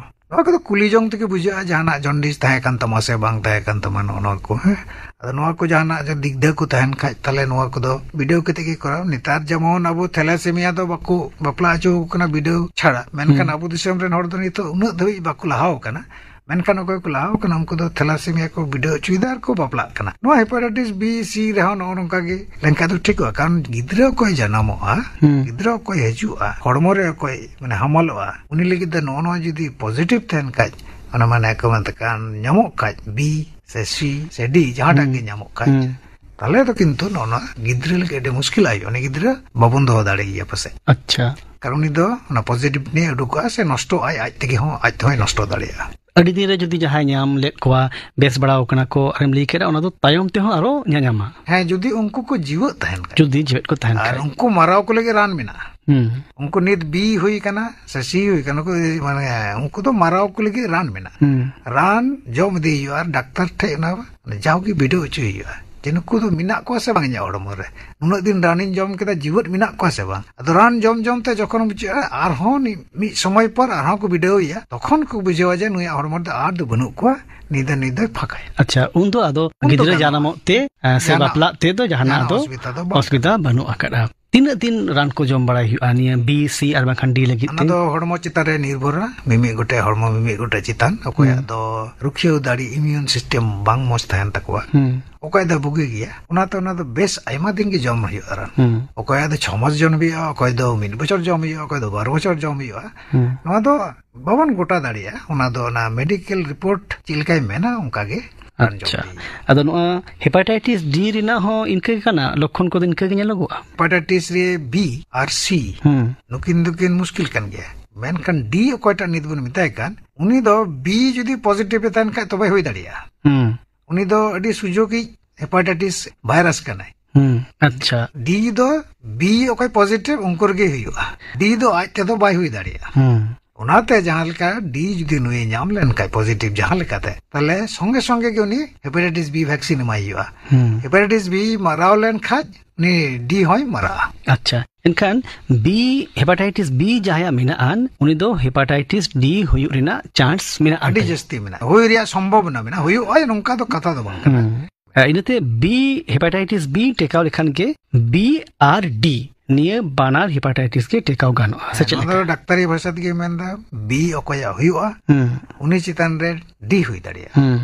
ᱱᱚᱣᱟ ᱠᱚᱫᱚ ᱠᱩᱞᱤ ᱡᱚᱝ ᱛᱮᱜᱮ ᱵᱩᱡᱷᱟᱹᱜᱼᱟ, ᱡᱟᱦᱟᱱᱟᱜ ᱡᱚᱱᱰᱤᱥ ᱛᱟᱦᱮᱸ ᱠᱟᱱ ᱛᱟᱢᱟ ᱥᱮ ᱵᱟᱝ ᱛᱟᱦᱮᱸ ᱠᱟᱱ ᱛᱟᱢᱟ, ᱱᱚᱜᱼᱚ ᱱᱚᱣᱟ ᱠᱚ, ᱦᱮᱸ᱾ ᱟᱫᱚ ᱱᱚᱣᱟ ᱠᱚ ᱡᱟᱦᱟᱱᱟᱜ ᱡᱩᱫᱤ ᱫᱤᱜᱽᱫᱷᱟᱹ ᱠᱚ ᱛᱟᱦᱮᱱ ᱠᱷᱟᱡ, ᱛᱟᱦᱞᱮ ᱱᱚᱣᱟ ᱠᱚᱫᱚ ᱵᱤᱰᱟᱹᱣ ᱠᱟᱛᱮ ᱜᱮ ᱠᱚᱨᱟᱣ᱾ ᱱᱮᱛᱟᱨ ᱡᱮᱢᱚᱱ ᱟᱵᱚ ᱛᱷᱮᱞᱟᱥᱮᱢᱤᱭᱟ ᱫᱚ ᱵᱟᱠᱚ ᱵᱟᱯᱞᱟ ᱦᱚᱪᱚ ᱟᱠᱚ ᱠᱟᱱᱟ ᱵᱤᱰᱟᱹᱣ ᱪᱷᱟᱲᱟ, ᱢᱮᱱᱠᱷᱟᱱ ᱦᱩᱸ᱾ ᱟᱵᱚ ᱫᱤᱥᱚᱢ ᱨᱮᱱ ᱦᱚᱲ ᱫᱚ ᱱᱤᱛᱚᱜ ᱩᱱᱟᱹᱜ ᱫᱷᱟᱹᱵᱤᱡ ᱵᱟᱠᱚ ᱞᱟᱦᱟᱣ ᱟᱠᱟᱱᱟ᱾ ᱢᱮᱱᱠᱷᱟᱱ ᱚᱠᱚᱭ ᱠᱚ ᱞᱟᱦᱟᱣ ᱠᱟᱱᱟ, ᱩᱱᱠᱩ ᱫᱚ ᱛᱷᱮᱞᱟᱥᱮᱢᱤᱭᱟ ᱠᱚ ᱵᱤᱰᱟᱹᱣ ᱦᱚᱪᱚᱭᱮᱫᱟ ᱟᱨ ᱠᱚ ᱵᱟᱯᱞᱟᱜ ᱠᱟᱱᱟ᱾ ᱱᱚᱣᱟ ᱦᱮᱯᱟᱴᱟᱭᱴᱤᱥ ᱵᱤ, ᱥᱤ ᱨᱮᱦᱚᱸ ᱱᱚᱜᱼᱚ ᱱᱚᱝᱠᱟ ᱜᱮ ᱞᱮᱱᱠᱷᱟᱱ ᱫᱚ ᱴᱷᱤᱠᱚᱜᱼᱟ, ᱠᱟᱨᱚᱱ ᱜᱤᱫᱽᱨᱟᱹ ᱚᱠᱚᱭ ᱡᱟᱱᱟᱢᱚᱜᱼᱟ, ᱦᱩᱸ᱾ ᱜᱤᱫᱽᱨᱟᱹ ᱚᱠᱚᱭ ᱦᱤᱡᱩᱜᱼᱟ, ᱦᱚᱲᱢᱚ ᱨᱮ ᱚᱠᱚᱭ ᱢᱟᱱᱮ ᱦᱟᱢᱟᱞᱚᱜᱼᱟ, ᱩᱱᱤ ᱞᱟᱹᱜᱤᱫ ᱫᱚ ᱱᱚᱜᱼᱚ ᱱᱚᱣᱟ ᱡᱩᱫᱤ ᱯᱚᱡᱤᱴᱤᱵᱷ ᱛᱟᱦᱮᱱ ᱠᱷᱟᱡ, ᱚᱱᱟ ᱢᱟᱱᱮ ᱠᱚ ᱢᱮᱛᱟᱜ ᱠᱟᱱ ᱧᱟᱢᱚᱜ ᱠᱷᱟᱡ, ᱵᱤ ᱥᱮ ᱥᱤ ᱥᱮ ᱰᱤ, ᱡᱟᱦᱟᱸᱴᱟᱜ ᱦᱩᱸ᱾ ᱜᱮ ᱧᱟᱢᱚᱜ ᱠᱷᱟᱡ, ᱦᱩᱸ᱾ ᱛᱟᱦᱞᱮ ᱫᱚ ᱠᱤᱱᱛᱩ ᱱᱚᱜᱼᱚ ᱱᱚᱣᱟ ᱜᱤᱫᱽᱨᱟᱹ ᱞᱟᱹᱜᱤᱫ ᱟᱹᱰᱤ ᱢᱩᱥᱠᱤᱞ ᱦᱩᱭᱩᱜᱼᱟ᱾ ᱩᱱᱤ ᱜᱤᱫᱽᱨᱟᱹ ᱵᱟᱵᱚᱱ ᱫᱚᱦᱚ ᱫᱟᱲᱮᱭᱟᱭᱟ ᱯᱟᱥᱮᱡ᱾ ᱟᱪᱪᱷᱟ᱾ ᱠᱟᱨᱚᱱ ᱩᱱᱤ ᱫᱚ ᱚᱱᱟ ᱯᱚᱡᱤᱴᱤᱵᱷ ᱱᱤᱭᱮ ᱩᱰᱩᱠᱚᱜᱼᱟ ᱥᱮ ᱱᱚᱥᱴᱚᱜᱼᱟᱭ, ᱟᱡ ᱛᱮᱜᱮ ᱦᱚᱸ, ᱟᱡ ᱛᱮᱦᱚᱸᱭ ᱱᱚᱥᱴᱚ ᱫᱟᱲᱮᱭᱟᱜᱼᱟ᱾ ᱟᱹᱰᱤ ᱫᱤᱱ ᱨᱮ ᱡᱩᱫᱤ ᱡᱟᱦᱟᱸᱭ ᱧᱟᱢ ᱞᱮᱫ ᱠᱚᱣᱟ, ᱵᱮᱥ ᱵᱟᱲᱟᱣ ᱠᱟᱱᱟ ᱠᱚ, ᱟᱨᱮᱢ ᱞᱟᱹᱭ ᱠᱮᱫᱟ, ᱚᱱᱟ ᱫᱚ ᱛᱟᱭᱚᱢ ᱛᱮᱦᱚᱸ ᱟᱨᱚ ᱧᱟᱧᱟᱢᱟ᱾ ᱦᱮᱸ, ᱡᱩᱫᱤ ᱩᱱᱠᱩ ᱠᱚ ᱡᱤᱣᱮᱫ ᱛᱟᱦᱮᱱ ᱠᱷᱟᱡ᱾ ᱡᱩᱫᱤ ᱡᱤᱣᱮᱫ ᱠᱚ ᱛᱟᱦᱮᱱ ᱟᱨ ᱠᱷᱟᱡ᱾ ᱩᱱᱠᱩ ᱢᱟᱨᱟᱣ ᱠᱚ ᱞᱟᱹᱜᱤᱫ ᱨᱟᱱ ᱢᱮᱱᱟᱜᱼᱟ᱾ ᱦᱩᱸ᱾ ᱩᱱᱠᱩ ᱱᱤᱛ ᱵᱤ ᱦᱩᱭ ᱠᱟᱱᱟ ᱥᱮ ᱥᱤ ᱦᱩᱭ ᱠᱟᱱᱟ, ᱩᱱᱠᱩ ᱢᱟᱱᱮ ᱩᱱᱠᱩ ᱫᱚ ᱢᱟᱨᱟᱣ ᱠᱚ ᱞᱟᱹᱜᱤᱫ ᱨᱟᱱ ᱢᱮᱱᱟᱜᱼᱟ᱾ ᱦᱩᱸ᱾ ᱨᱟᱱ ᱡᱚᱢ ᱤᱫᱤ ᱦᱩᱭᱩᱜᱼᱟ ᱟᱨ ᱰᱟᱠᱛᱟᱨ ᱴᱷᱮᱡ ᱚᱱᱟ ᱡᱟᱣᱜᱮ ᱵᱤᱰᱟᱹᱣ ᱦᱚᱪᱚᱭ ᱦᱩᱭᱩᱜᱼᱟ ᱡᱮ ᱱᱩᱠᱩ ᱫᱚ ᱢᱮᱱᱟᱜ ᱠᱚᱣᱟ ᱥᱮ ᱵᱟᱝ ᱤᱧᱟᱹᱜ ᱦᱚᱲᱢᱚ ᱨᱮ, ᱱᱩᱱᱟᱹᱜ ᱫᱤᱱ ᱨᱟᱱᱤᱧ ᱡᱚᱢ ᱠᱮᱫᱟ, ᱡᱤᱣᱮᱫ ᱢᱮᱱᱟᱜ ᱠᱚᱣᱟ ᱥᱮ ᱵᱟᱝ᱾ ᱟᱫᱚ ᱨᱟᱱ ᱡᱚᱢ ᱡᱚᱢ ᱛᱮ ᱡᱚᱠᱷᱚᱱ ᱵᱩᱡᱷᱟᱹᱜᱼᱟ, ᱟᱨᱦᱚᱸ ᱱᱤ-, ᱢᱤᱫ ᱥᱚᱢᱚᱭ ᱯᱚᱨ ᱟᱨᱦᱚᱸ ᱠᱚ ᱵᱤᱰᱟᱹᱣ ᱮᱭᱟ, ᱛᱚᱠᱷᱚᱱ ᱠᱚ ᱵᱩᱡᱷᱟᱹᱣᱟ ᱡᱮ ᱱᱩᱭᱟᱜ ᱦᱚᱲᱢᱚ ᱨᱮᱫᱚ ᱟᱨ ᱫᱚ ᱵᱟᱹᱱᱩᱜ ᱠᱚᱣᱟ, ᱱᱤᱭᱟᱹ ᱫᱚ, ᱱᱤᱭᱟᱹ ᱫᱚᱭ ᱯᱷᱟᱸᱠᱟᱭᱟ᱾ ᱟᱪᱪᱷᱟ, ᱩᱱ ᱫᱚ ᱟᱫᱚ ᱩᱱ ᱫᱚ ᱜᱤᱫᱽᱨᱟᱹ ᱜᱟᱱᱚᱜᱼᱟ᱾ ᱡᱟᱱᱟᱢᱚᱜ ᱛᱮ, ᱮ, ᱥᱮ ᱡᱟᱱᱟᱢ᱾ ᱵᱟᱯᱞᱟᱜ ᱛᱮ ᱫᱚ ᱡᱟᱦᱟᱱᱟᱜ ᱡᱟᱦᱟᱱᱟᱜ ᱫᱚ ᱚᱥᱩᱵᱤᱫᱷᱟ ᱫᱚ ᱵᱟᱝ ᱚᱥᱩᱵᱤᱫᱷᱟ ᱠᱟᱱᱟ᱾ ᱵᱟᱹᱱᱩᱜ ᱟᱠᱟᱫᱼᱟ᱾ ᱛᱤᱱᱟᱹᱜ ᱫᱤᱱ ᱨᱟᱱ ᱠᱚ ᱡᱚᱢ ᱵᱟᱲᱟᱭ ᱦᱩᱭᱩᱜᱼᱟ ᱱᱤᱭᱟᱹ ᱵᱤ, ᱥᱤ ᱟᱨ ᱵᱟᱝᱠᱷᱟᱱ ᱰᱤ ᱞᱟᱹᱜᱤᱫ ᱚᱱᱟ ᱛᱮ? ᱫᱚ ᱦᱚᱲᱢᱚ ᱪᱮᱛᱟᱱ ᱨᱮ ᱱᱤᱨᱵᱷᱚᱨᱟ᱾ ᱢᱤᱢᱤᱫ ᱜᱚᱴᱮᱡ ᱦᱚᱲᱢᱚ ᱢᱤᱢᱤᱫ ᱜᱚᱴᱮᱡ ᱪᱮᱛᱟᱱ, ᱚᱠᱚᱭᱟᱜ ᱦᱩᱸ᱾ ᱫᱚ ᱨᱩᱠᱷᱤᱭᱟᱹᱣ ᱫᱟᱲᱮ, ᱤᱢᱤᱭᱩᱱ ᱥᱤᱥᱴᱮᱢ ᱵᱟᱝ ᱢᱚᱸᱡᱽ ᱛᱟᱦᱮᱱ ᱛᱟᱠᱚᱣᱟ, ᱦᱩᱸ᱾ ᱚᱠᱚᱭ ᱫᱚ ᱵᱩᱜᱤ ᱜᱮᱭᱟ, ᱚᱱᱟᱛᱮ ᱚᱱᱟ ᱫᱚ ᱵᱮᱥ ᱟᱭᱢᱟ ᱫᱤᱱ ᱜᱮ ᱡᱚᱢ ᱦᱩᱭᱩᱜᱼᱟ ᱨᱟᱱ᱾ ᱦᱩᱸ᱾ ᱚᱠᱚᱭᱟᱜ ᱫᱚ ᱪᱷᱚ ᱢᱟᱥ ᱡᱚᱢ ᱦᱩᱭᱩᱜᱼᱟ, ᱚᱠᱚᱭ ᱫᱚ ᱢᱤᱫ ᱵᱚᱪᱷᱚᱨ ᱡᱚᱢ ᱦᱩᱭᱩᱜᱼᱟ, ᱚᱠᱚᱭ ᱫᱚ ᱵᱟᱨ ᱵᱚᱪᱷᱚᱨ ᱡᱚᱢ ᱦᱩᱭᱩᱜᱼᱟ᱾ ᱦᱩᱸ᱾ ᱱᱚᱣᱟ ᱫᱚ ᱵᱟᱵᱚᱱ ᱜᱚᱴᱟ ᱫᱟᱲᱮᱭᱟᱜᱼᱟ, ᱚᱱᱟ ᱫᱚ ᱚᱱᱟ ᱢᱮᱰᱤᱠᱮᱞ ᱨᱤᱯᱳᱨᱴ ᱪᱮᱫ ᱞᱮᱠᱟᱭ ᱢᱮᱱᱟ, ᱚᱱᱠᱟ ᱜᱮ ᱨᱟᱱ ᱡᱚᱢ ᱟᱪᱪᱷᱟ᱾ ᱤᱫᱤ ᱦᱩᱭᱩᱜᱼᱟ᱾ ᱟᱫᱚ ᱱᱚᱣᱟ ᱦᱮᱯᱟᱴᱟᱭᱴᱤᱥ ᱰᱤ ᱨᱮᱱᱟᱜ ᱦᱚᱸ ᱤᱱᱠᱟᱹ ᱜᱮ ᱠᱟᱱᱟ, ᱞᱚᱠᱠᱷᱚᱱ ᱠᱚᱫᱚ ᱤᱱᱠᱟᱹ ᱜᱮ ᱧᱮᱞᱚᱜᱚᱜᱼᱟ? ᱦᱮᱯᱟᱴᱟᱭᱴᱤᱥ ᱨᱮ ᱵᱤ ᱟᱨ ᱥᱤ, ᱦᱩᱸ᱾ ᱱᱩᱠᱤᱱ ᱫᱚᱠᱤᱱ ᱢᱩᱥᱠᱤᱞ ᱠᱟᱱ ᱜᱮᱭᱟ᱾ ᱢᱮᱱᱠᱷᱟᱱ ᱰᱤ ᱚᱠᱚᱭᱴᱟᱜ ᱱᱤᱛ ᱵᱚᱱ ᱢᱮᱛᱟᱭ ᱠᱟᱱ, ᱩᱱᱤ ᱫᱚ ᱵᱤ ᱡᱩᱫᱤ ᱯᱚᱡᱤᱴᱤᱵᱷ ᱮ ᱛᱟᱦᱮᱱ ᱠᱷᱟᱡ ᱛᱚᱵᱮ ᱦᱩᱭ ᱫᱟᱲᱮᱭᱟᱜᱼᱟ᱾ ᱦᱩᱸ᱾ ᱩᱱᱤ ᱫᱚ ᱟᱹᱰᱤ ᱥᱩᱡᱳᱜᱤᱡ ᱦᱮᱯᱟᱴᱟᱭᱴᱤᱥ ᱵᱷᱟᱭᱨᱟᱥ ᱠᱟᱱᱟᱭ᱾ ᱦᱩᱸ, ᱟᱪᱪᱷᱟ᱾ ᱰᱤ ᱫᱚ ᱵᱤ ᱚᱠᱚᱭ ᱯᱚᱡᱤᱴᱤᱵᱷ ᱩᱱᱠᱩ ᱨᱮᱜᱮ ᱦᱩᱭᱩᱜᱼᱟ, ᱰᱤ ᱫᱚ ᱟᱡ ᱛᱮᱫᱚ ᱵᱟᱭ ᱦᱩᱭ ᱫᱟᱲᱮᱭᱟᱜᱼᱟ᱾ ᱦᱩᱸ᱾ ᱚᱱᱟᱛᱮ ᱡᱟᱦᱟᱸ ᱞᱮᱠᱟ ᱰᱤ ᱡᱩᱫᱤ ᱱᱩᱭᱮ ᱧᱟᱢ ᱞᱮᱱᱠᱷᱟᱡ ᱯᱚᱡᱤᱴᱤᱵᱷ ᱡᱟᱦᱟᱸ ᱞᱮᱠᱟᱛᱮ, ᱛᱟᱦᱞᱮ ᱥᱚᱸᱜᱮ ᱥᱚᱸᱜᱮ ᱜᱮ ᱩᱱᱤ ᱦᱮᱯᱟᱴᱟᱭᱴᱤᱥ ᱵᱤ ᱵᱷᱮᱠᱥᱤᱱ ᱮᱢᱟᱭ ᱦᱩᱭᱩᱜᱼᱟ᱾ ᱦᱩᱸ᱾ ᱦᱮᱯᱟᱴᱟᱭᱴᱤᱥ ᱵᱤ ᱢᱟᱨᱟᱣ ᱞᱮᱱᱠᱷᱟᱡ ᱩᱱᱤ ᱰᱤ ᱦᱚᱸᱭ ᱢᱟᱨᱟᱜᱼᱟ᱾ ᱟᱪᱪᱷᱟ, ᱮᱱᱠᱷᱟᱱ ᱵᱤ, ᱦᱮᱯᱟᱴᱟᱭᱴᱤᱥ ᱵᱤ ᱡᱟᱦᱟᱸᱭᱟᱜ ᱢᱮᱱᱟᱜᱼᱟ, ᱩᱱᱤ ᱫᱚ ᱦᱮᱯᱟᱴᱟᱭᱴᱤᱥ ᱰᱤ ᱦᱩᱭᱩᱜ ᱨᱮᱱᱟᱜ ᱪᱟᱱᱥ ᱢᱮᱱᱟᱜᱼᱟ᱾ ᱟᱹᱰᱤ ᱡᱟᱹᱥᱛᱤ ᱢᱮᱱᱟᱜᱼᱟ, ᱦᱩᱭ ᱨᱮᱭᱟᱜ ᱥᱚᱢᱵᱷᱚᱵᱚᱱᱟ ᱢᱮᱱᱟᱜᱼᱟ, ᱦᱩᱭᱩᱜᱼᱟ ᱱᱚᱝᱠᱟ ᱫᱚ ᱠᱟᱛᱷᱟ ᱫᱚ ᱵᱟᱝ ᱠᱟᱱᱟ᱾ ᱦᱩᱸ᱾ ᱟᱨ ᱤᱱᱟᱹᱛᱮ ᱵᱤ, ᱦᱮᱯᱟᱴᱟᱭᱴᱤᱥ ᱵᱤ ᱴᱮᱠᱟᱣ ᱞᱮᱠᱷᱟᱱ ᱜᱮ ᱵᱤ ᱟᱨ ᱰᱤ ᱱᱤᱭᱟᱹ ᱵᱟᱱᱟᱨ ᱦᱮᱯᱟᱴᱟᱭᱴᱤᱥ ᱜᱮ ᱴᱮᱠᱟᱣ ᱜᱟᱱᱚᱜᱼᱟ, ᱥᱮ ᱪᱮᱫ ᱱᱚᱣᱟ ᱫᱚ ᱞᱮᱠᱟ? ᱰᱟᱠᱛᱟᱨᱤ ᱵᱷᱟᱥᱟ ᱛᱮᱜᱮ ᱢᱮᱱᱫᱟ, ᱵᱤ ᱚᱠᱚᱭᱟᱜ ᱦᱩᱭᱩᱜᱼᱟ, ᱦᱩᱸ᱾ ᱩᱱᱤ ᱪᱮᱛᱟᱱ ᱨᱮ ᱰᱤ ᱦᱩᱭ ᱫᱟᱲᱮᱭᱟᱜᱼᱟ᱾ ᱦᱩᱸ᱾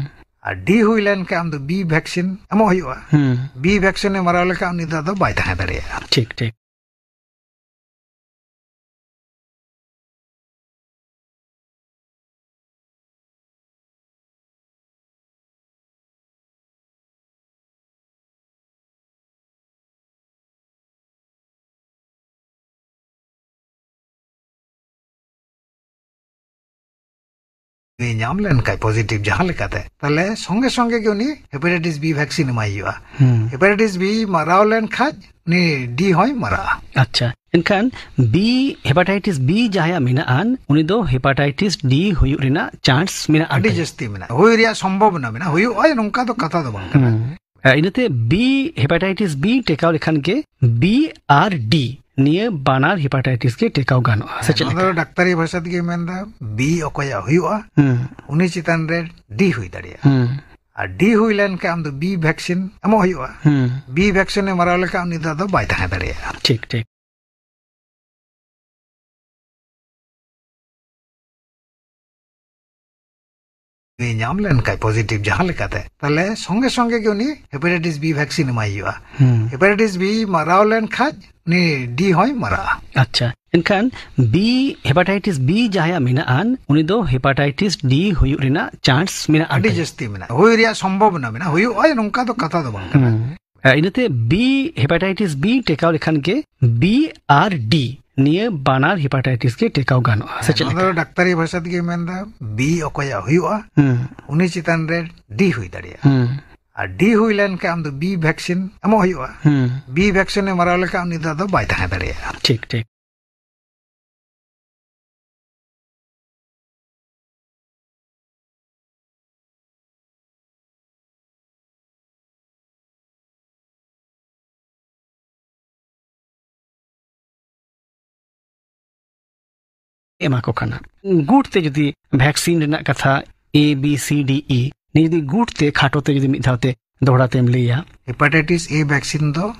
ᱟᱨ ᱰᱤ ᱦᱩᱭ ᱞᱮᱱᱠᱷᱟᱱ ᱟᱢ ᱫᱚ ᱵᱤ ᱵᱷᱮᱠᱥᱤᱱ ᱮᱢᱚᱜ ᱦᱩᱭᱩᱜᱼᱟ᱾ ᱦᱩᱸ᱾ ᱵᱤ ᱵᱷᱮᱠᱥᱤᱱ ᱮ ᱢᱟᱨᱟᱣ ᱞᱮᱠᱷᱟᱱ ᱩᱱᱤ ᱫᱚ ᱟᱫᱚ ᱵᱟᱭ ᱛᱟᱦᱮᱸ ᱫᱟᱲᱮᱭᱟᱜᱼᱟ᱾ ᱴᱷᱤᱠ, ᱴᱷᱤᱠ᱾ ᱩᱱᱤ ᱧᱟᱢ ᱞᱮᱱᱠᱷᱟᱡ ᱯᱚᱡᱤᱴᱤᱵᱷ ᱡᱟᱦᱟᱸ ᱞᱮᱠᱟᱛᱮ, ᱛᱟᱦᱞᱮ ᱥᱚᱸᱜᱮ ᱥᱚᱸᱜᱮ ᱜᱮ ᱩᱱᱤ ᱦᱮᱯᱟᱴᱟᱭᱴᱤᱥ ᱵᱤ ᱵᱷᱮᱠᱥᱤᱱ ᱮᱢᱟᱭ ᱦᱩᱭᱩᱜᱼᱟ᱾ ᱦᱩᱸ᱾ ᱦᱮᱯᱟᱴᱟᱭᱴᱤᱥ ᱵᱤ ᱢᱟᱨᱟᱣ ᱞᱮᱱᱠᱷᱟᱡ ᱩᱱᱤ ᱰᱤ ᱦᱚᱸᱭ ᱢᱟᱨᱟᱜᱼᱟ᱾ ᱟᱪᱪᱷᱟ, ᱮᱱᱠᱷᱟᱱ ᱵᱤ, ᱦᱮᱯᱟᱴᱟᱭᱴᱤᱥ ᱵᱤ ᱡᱟᱦᱟᱸᱭᱟᱜ ᱢᱮᱱᱟᱜᱼᱟ, ᱩᱱᱤ ᱫᱚ ᱦᱮᱯᱟᱴᱟᱭᱴᱤᱥ ᱰᱤ ᱦᱩᱭᱩᱜ ᱨᱮᱱᱟᱜ ᱪᱟᱱᱥ ᱢᱮᱱᱟᱜᱼᱟ᱾ ᱟᱹᱰᱤ ᱡᱟᱹᱥᱛᱤ ᱢᱮᱱᱟᱜᱼᱟ, ᱦᱩᱭ ᱨᱮᱭᱟᱜ ᱥᱚᱢᱵᱷᱚᱵᱚᱱᱟ ᱢᱮᱱᱟᱜᱼᱟ, ᱦᱩᱭᱩᱜᱼᱟ, ᱱᱚᱝᱠᱟ ᱫᱚ ᱠᱟᱛᱷᱟ ᱫᱚ ᱵᱟᱝ ᱠᱟᱱᱟ᱾ ᱦᱩᱸ᱾ ᱟᱨ ᱤᱱᱟᱹᱛᱮ ᱵᱤ, ᱦᱮᱯᱟᱴᱟᱭᱴᱤᱥ ᱵᱤ ᱴᱮᱠᱟᱣ ᱞᱮᱠᱷᱟᱱ ᱜᱮ ᱵᱤ ᱟᱨ ᱰᱤ ᱱᱤᱭᱟᱹ ᱵᱟᱱᱟᱨ ᱦᱮᱯᱟᱴᱟᱭᱴᱤᱥ ᱜᱮ ᱴᱮᱠᱟᱣ ᱜᱟᱱᱚᱜᱼᱟ, ᱥᱮ ᱪᱮᱫ ᱱᱚᱣᱟ ᱞᱮᱠᱟ? ᱫᱚ ᱰᱟᱠᱛᱟᱨᱤ ᱵᱷᱟᱥᱟ ᱛᱮᱜᱮ ᱢᱮᱱᱫᱟ, ᱵᱤ ᱚᱠᱚᱭᱟᱜ ᱦᱩᱭᱩᱜᱼᱟ, ᱦᱩᱸ᱾ ᱩᱱᱤ ᱪᱮᱛᱟᱱ ᱨᱮ ᱰᱤ ᱦᱩᱭ ᱫᱟᱲᱮᱭᱟᱜᱼᱟ᱾ ᱦᱩᱸ᱾ ᱟᱨ ᱰᱤ ᱦᱩᱭ ᱞᱮᱱᱠᱷᱟᱱ ᱟᱢ ᱫᱚ ᱵᱤ ᱵᱷᱮᱠᱥᱤᱱ ᱮᱢᱚᱜ ᱦᱩᱭᱩᱜᱼᱟ᱾ ᱦᱩᱸ᱾ ᱵᱤ ᱵᱷᱮᱠᱥᱤᱱ ᱮ ᱢᱟᱨᱟᱣ ᱞᱮᱠᱷᱟᱱ ᱩᱱᱤ ᱫᱚ ᱟᱫᱚ ᱵᱟᱭ ᱛᱟᱦᱮᱸ ᱫᱟᱲᱮᱭᱟᱜᱼᱟ᱾ ᱴᱷᱤᱠ, ᱴᱷᱤᱠ᱾ ᱩᱱᱤ ᱧᱟᱢ ᱞᱮᱱᱠᱷᱟᱡ ᱯᱚᱡᱤᱴᱤᱵᱷ ᱡᱟᱦᱟᱸ ᱞᱮᱠᱟᱛᱮ, ᱛᱟᱦᱞᱮ ᱥᱚᱸᱜᱮ ᱥᱚᱸᱜᱮ ᱜᱮ ᱩᱱᱤ ᱦᱮᱯᱟᱴᱟᱭᱴᱤᱥ ᱵᱤ ᱵᱷᱮᱠᱥᱤᱱ ᱮᱢᱟᱭ ᱦᱩᱭᱩᱜᱼᱟ᱾ ᱦᱩᱸ᱾ ᱦᱮᱯᱟᱴᱟᱭᱴᱤᱥ ᱵᱤ ᱢᱟᱨᱟᱣ ᱞᱮᱱᱠᱷᱟᱡ ᱩᱱᱤ ᱰᱤ ᱦᱚᱸᱭ ᱢᱟᱨᱟᱜᱼᱟ᱾ ᱟᱪᱪᱷᱟ, ᱮᱱᱠᱷᱟᱱ ᱵᱤ, ᱦᱮᱯᱟᱴᱟᱭᱴᱤᱥ ᱵᱤ ᱡᱟᱦᱟᱸᱭᱟᱜ ᱢᱮᱱᱟᱜᱼᱟ, ᱩᱱᱤ ᱫᱚ ᱦᱮᱯᱟᱴᱟᱭᱴᱤᱥ ᱰᱤ ᱦᱩᱭᱩᱜ ᱨᱮᱱᱟᱜ ᱪᱟᱱᱥ ᱢᱮᱱᱟᱜᱼᱟ᱾ ᱟᱹᱰᱤ ᱡᱟᱹᱥᱛᱤ ᱢᱮᱱᱟᱜᱼᱟ, ᱦᱩᱭ ᱨᱮᱭᱟᱜ ᱥᱚᱢᱵᱷᱚᱵᱚᱱᱟ ᱢᱮᱱᱟᱜᱼᱟ, ᱦᱩᱭᱩᱜᱼᱟ, ᱱᱚᱝᱠᱟ ᱫᱚ ᱠᱟᱛᱷᱟ ᱫᱚ ᱵᱟᱝ ᱠᱟᱱᱟ᱾ ᱦᱩᱸ᱾ ᱟᱨ ᱤᱱᱟᱹᱛᱮ ᱵᱤ, ᱦᱮᱯᱟᱴᱟᱭᱴᱤᱥ ᱵᱤ ᱴᱮᱠᱟᱣ ᱞᱮᱠᱷᱟᱱ ᱜᱮ ᱵᱤ ᱟᱨ ᱰᱤ ᱱᱤᱭᱟᱹ ᱵᱟᱱᱟᱨ ᱦᱮᱯᱟᱴᱟᱭᱴᱤᱥ ᱜᱮ ᱴᱮᱠᱟᱣ ᱜᱟᱱᱚᱜᱼᱟ, ᱥᱮ ᱪᱮᱫ ᱱᱚᱣᱟ ᱞᱮᱠᱟ? ᱫᱚ ᱰᱟᱠᱛᱟᱨᱤ ᱵᱷᱟᱥᱟ ᱛᱮᱜᱮ ᱢᱮᱱᱫᱟ, ᱵᱤ ᱚᱠᱚᱭᱟᱜ ᱦᱩᱭᱩᱜᱼᱟ, ᱦᱩᱸ᱾ ᱩᱱᱤ ᱪᱮᱛᱟᱱ ᱨᱮ ᱰᱤ ᱦᱩᱭ ᱫᱟᱲᱮᱭᱟᱜᱼᱟ᱾ ᱦᱩᱸ᱾ ᱟᱨ ᱰᱤ ᱦᱩᱭ ᱞᱮᱱᱠᱷᱟᱱ ᱟᱢ ᱫᱚ ᱵᱤ ᱵᱷᱮᱠᱥᱤᱱ ᱮᱢᱚᱜ ᱦᱩᱭᱩᱜᱼᱟ᱾ ᱦᱩᱸ᱾ ᱵᱤ ᱵᱷᱮᱠᱥᱤᱱ ᱮ ᱢᱟᱨᱟᱣ ᱞᱮᱠᱷᱟᱱ ᱩᱱᱤ ᱫᱚ ᱟᱫᱚ ᱵᱟᱭ ᱛᱟᱦᱮᱸ ᱫᱟᱲᱮᱭᱟᱜᱼᱟ᱾ ᱴᱷᱤᱠ, ᱴᱷᱤᱠ᱾ ᱮᱢᱟ ᱠᱚ ᱠᱟᱱᱟ᱾ ᱜᱩᱴ ᱛᱮ ᱡᱩᱫᱤ ᱵᱷᱮᱠᱥᱤᱱ ᱨᱮᱱᱟᱜ ᱠᱟᱛᱷᱟ, ᱮ, ᱵᱤ, ᱥᱤ, ᱰᱤ, ᱤ, ᱱᱤᱭᱟᱹ ᱡᱩᱫᱤ ᱜᱩᱴ ᱛᱮ ᱠᱷᱟᱴᱚ ᱛᱮ ᱡᱩᱫᱤ ᱢᱤᱫ ᱫᱷᱟᱣ ᱛᱮ ᱫᱚᱦᱲᱟ ᱛᱮᱢ ᱞᱟᱹᱭᱟ᱾ ᱦᱮᱯᱟᱴᱟᱭᱴᱤᱥ ᱮ ᱵᱷᱮᱠᱥᱤᱱ ᱫᱚ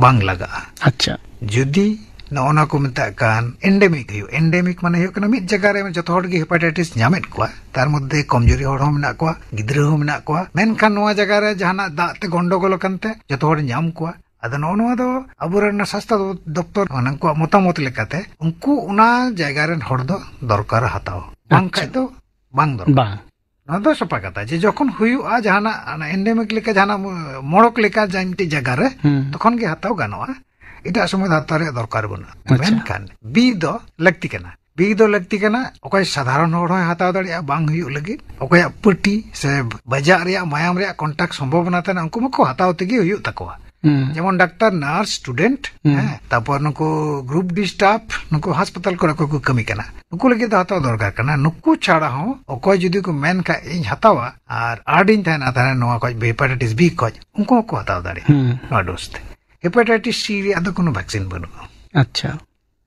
ᱵᱟᱝ ᱞᱟᱜᱟᱜᱼᱟ᱾ ᱟᱪᱪᱷᱟ᱾ ᱡᱩᱫᱤ ᱱᱚᱜᱼᱚ ᱱᱚᱣᱟ ᱠᱚ ᱢᱮᱛᱟᱜ ᱠᱟᱱ ᱮᱱᱰᱮᱢᱤᱠ ᱦᱩᱭᱩᱜ, ᱮᱱᱰᱮᱢᱤᱠ ᱢᱟᱱᱮ ᱦᱩᱭᱩᱜ ᱠᱟᱱᱟ ᱢᱤᱫ ᱡᱟᱭᱜᱟ ᱨᱮ ᱡᱚᱛᱚ ᱦᱚᱲ ᱜᱮ ᱦᱮᱯᱟᱴᱟᱭᱴᱤᱥ ᱧᱟᱢᱮᱫ ᱠᱚᱣᱟ, ᱛᱟᱨ ᱢᱚᱫᱽᱫᱷᱮ ᱠᱚᱢᱡᱩᱨᱤ ᱦᱚᱲ ᱦᱚᱸ ᱢᱮᱱᱟᱜ ᱠᱚᱣᱟ, ᱜᱤᱫᱽᱨᱟᱹ ᱦᱚᱸ ᱢᱮᱱᱟᱜ ᱠᱚᱣᱟ, ᱢᱮᱱᱠᱷᱟᱱ ᱱᱚᱣᱟ ᱡᱟᱭᱜᱟ ᱨᱮ ᱡᱟᱦᱟᱱᱟᱜ ᱫᱟᱜ ᱛᱮ ᱜᱚᱱᱰᱚᱜᱳᱞ ᱟᱠᱟᱱ ᱛᱮ ᱡᱚᱛᱚ ᱦᱚᱲ ᱧᱟᱢ ᱠᱚᱣᱟ᱾ ᱟᱫᱚ ᱱᱚᱜᱼᱚ ᱱᱚᱣᱟ ᱫᱚ ᱟᱵᱚᱨᱮᱱ ᱚᱱᱟ ᱥᱟᱥᱛᱷᱚ ᱫᱚᱯᱛᱚᱨ ᱩᱱᱠᱩᱣᱟᱜ ᱢᱚᱛᱟᱢᱚᱛ ᱞᱮᱠᱟᱛᱮ ᱩᱱᱠᱩ ᱚᱱᱟ ᱡᱟᱭᱜᱟ ᱨᱮᱱ ᱦᱚᱲ ᱫᱚ ᱫᱚᱨᱠᱟᱨ ᱦᱟᱛᱟᱣ, ᱵᱟᱝᱠᱷᱟᱡ ᱟᱪᱪᱷᱟ᱾ ᱫᱚ ᱵᱟᱝ ᱫᱚᱨᱠᱟᱨ᱾ ᱵᱟᱝ᱾ ᱱᱚᱣᱟ ᱫᱚ ᱥᱟᱯᱷᱟ ᱠᱟᱛᱷᱟ ᱡᱮ ᱡᱚᱠᱷᱚᱱ ᱦᱩᱭᱩᱜᱼᱟ ᱡᱟᱦᱟᱱᱟᱜ ᱮᱱᱰᱮᱢᱤᱠ ᱞᱮᱠᱟ, ᱡᱟᱦᱟᱱᱟᱜ ᱢᱚᱲᱚᱠ ᱞᱮᱠᱟ ᱡᱟᱦᱟᱸ ᱢᱤᱫᱴᱤᱡ ᱡᱟᱭᱜᱟ ᱨᱮ, ᱦᱩᱸ᱾ ᱛᱚᱠᱷᱚᱱ ᱜᱮ ᱦᱟᱛᱟᱣ ᱜᱟᱱᱚᱜᱼᱟ, ᱮᱴᱟᱜ ᱥᱚᱢᱚᱭ ᱫᱚ ᱦᱟᱛᱟᱣ ᱨᱮᱭᱟᱜ ᱫᱚᱨᱠᱟᱨ ᱵᱟᱹᱱᱩᱜᱼᱟ᱾ ᱟᱪᱪᱷᱟ᱾ ᱢᱮᱱᱠᱷᱟᱱ ᱵᱤ ᱫᱚ ᱞᱟᱹᱠᱛᱤ ᱠᱟᱱᱟ᱾ ᱵᱤ ᱫᱚ ᱞᱟᱹᱠᱛᱤ ᱠᱟᱱᱟ, ᱚᱠᱚᱭ ᱥᱟᱫᱷᱟᱨᱚᱱ ᱦᱚᱲ ᱦᱚᱸᱭ ᱦᱟᱛᱟᱣ ᱫᱟᱲᱮᱭᱟᱜᱼᱟ ᱵᱟᱝ ᱦᱩᱭᱩᱜ ᱞᱟᱹᱜᱤᱫ, ᱚᱠᱚᱭᱟᱜ ᱯᱟᱹᱴᱤ ᱥᱮ ᱵᱟᱡᱟᱜ ᱨᱮᱭᱟᱜ ᱢᱟᱭᱟᱢ ᱨᱮᱭᱟᱜ ᱠᱚᱱᱴᱟᱠᱴ ᱥᱚᱢᱵᱷᱚᱵᱚᱱᱟ ᱛᱟᱦᱮᱱᱟ, ᱩᱱᱠᱩ ᱢᱟᱠᱚ ᱦᱟᱛᱟᱣ ᱛᱮᱜᱮ ᱦᱩᱭᱩᱜ ᱛᱟᱠᱚᱣᱟ᱾ ᱦᱩᱸ᱾ ᱡᱮᱢᱚᱱ ᱰᱟᱠᱛᱟᱨ, ᱱᱟᱨᱥ, ᱥᱴᱩᱰᱮᱱᱴ, ᱦᱩᱸ᱾ ᱦᱮᱸ, ᱛᱟᱨᱯᱚᱨ ᱱᱩᱠᱩ ᱜᱨᱩᱯ ᱰᱤ ᱥᱴᱟᱯ, ᱱᱩᱠᱩ ᱦᱟᱥᱯᱟᱛᱟᱞ ᱠᱚᱨᱮ ᱠᱚ ᱠᱟᱹᱢᱤ ᱠᱟᱱᱟ, ᱱᱩᱠᱩ ᱞᱟᱹᱜᱤᱫ ᱫᱚ ᱦᱟᱛᱟᱣ ᱫᱚᱨᱠᱟᱨ ᱠᱟᱱᱟ᱾ ᱱᱩᱠᱩ ᱪᱷᱟᱲᱟ ᱦᱚᱸ ᱚᱠᱚᱭ ᱡᱩᱫᱤ ᱠᱚ ᱢᱮᱱ ᱠᱷᱟᱡ ᱤᱧ ᱦᱟᱛᱟᱣᱟ ᱟᱨ ᱟᱨᱰᱤᱧ ᱛᱟᱦᱮᱱᱟ ᱛᱟᱦᱞᱮ ᱱᱚᱣᱟ ᱠᱷᱚᱡ, ᱦᱮᱯᱟᱴᱟᱭᱴᱤᱥ ᱵᱤ ᱠᱷᱚᱡ, ᱩᱱᱠᱩ ᱦᱚᱸᱠᱚ ᱦᱟᱛᱟᱣ ᱫᱟᱲᱮᱭᱟᱜᱼᱟ ᱦᱩᱸ᱾ ᱱᱚᱣᱟ ᱰᱳᱡᱽ ᱛᱮ᱾ ᱦᱮᱯᱟᱴᱟᱭᱴᱤᱥ ᱥᱤ ᱨᱮᱭᱟᱜ ᱫᱚ ᱠᱳᱱᱳ ᱵᱷᱮᱠᱥᱤᱱ ᱵᱟᱹᱱᱩᱜᱼᱟ᱾ ᱟᱪᱪᱷᱟ᱾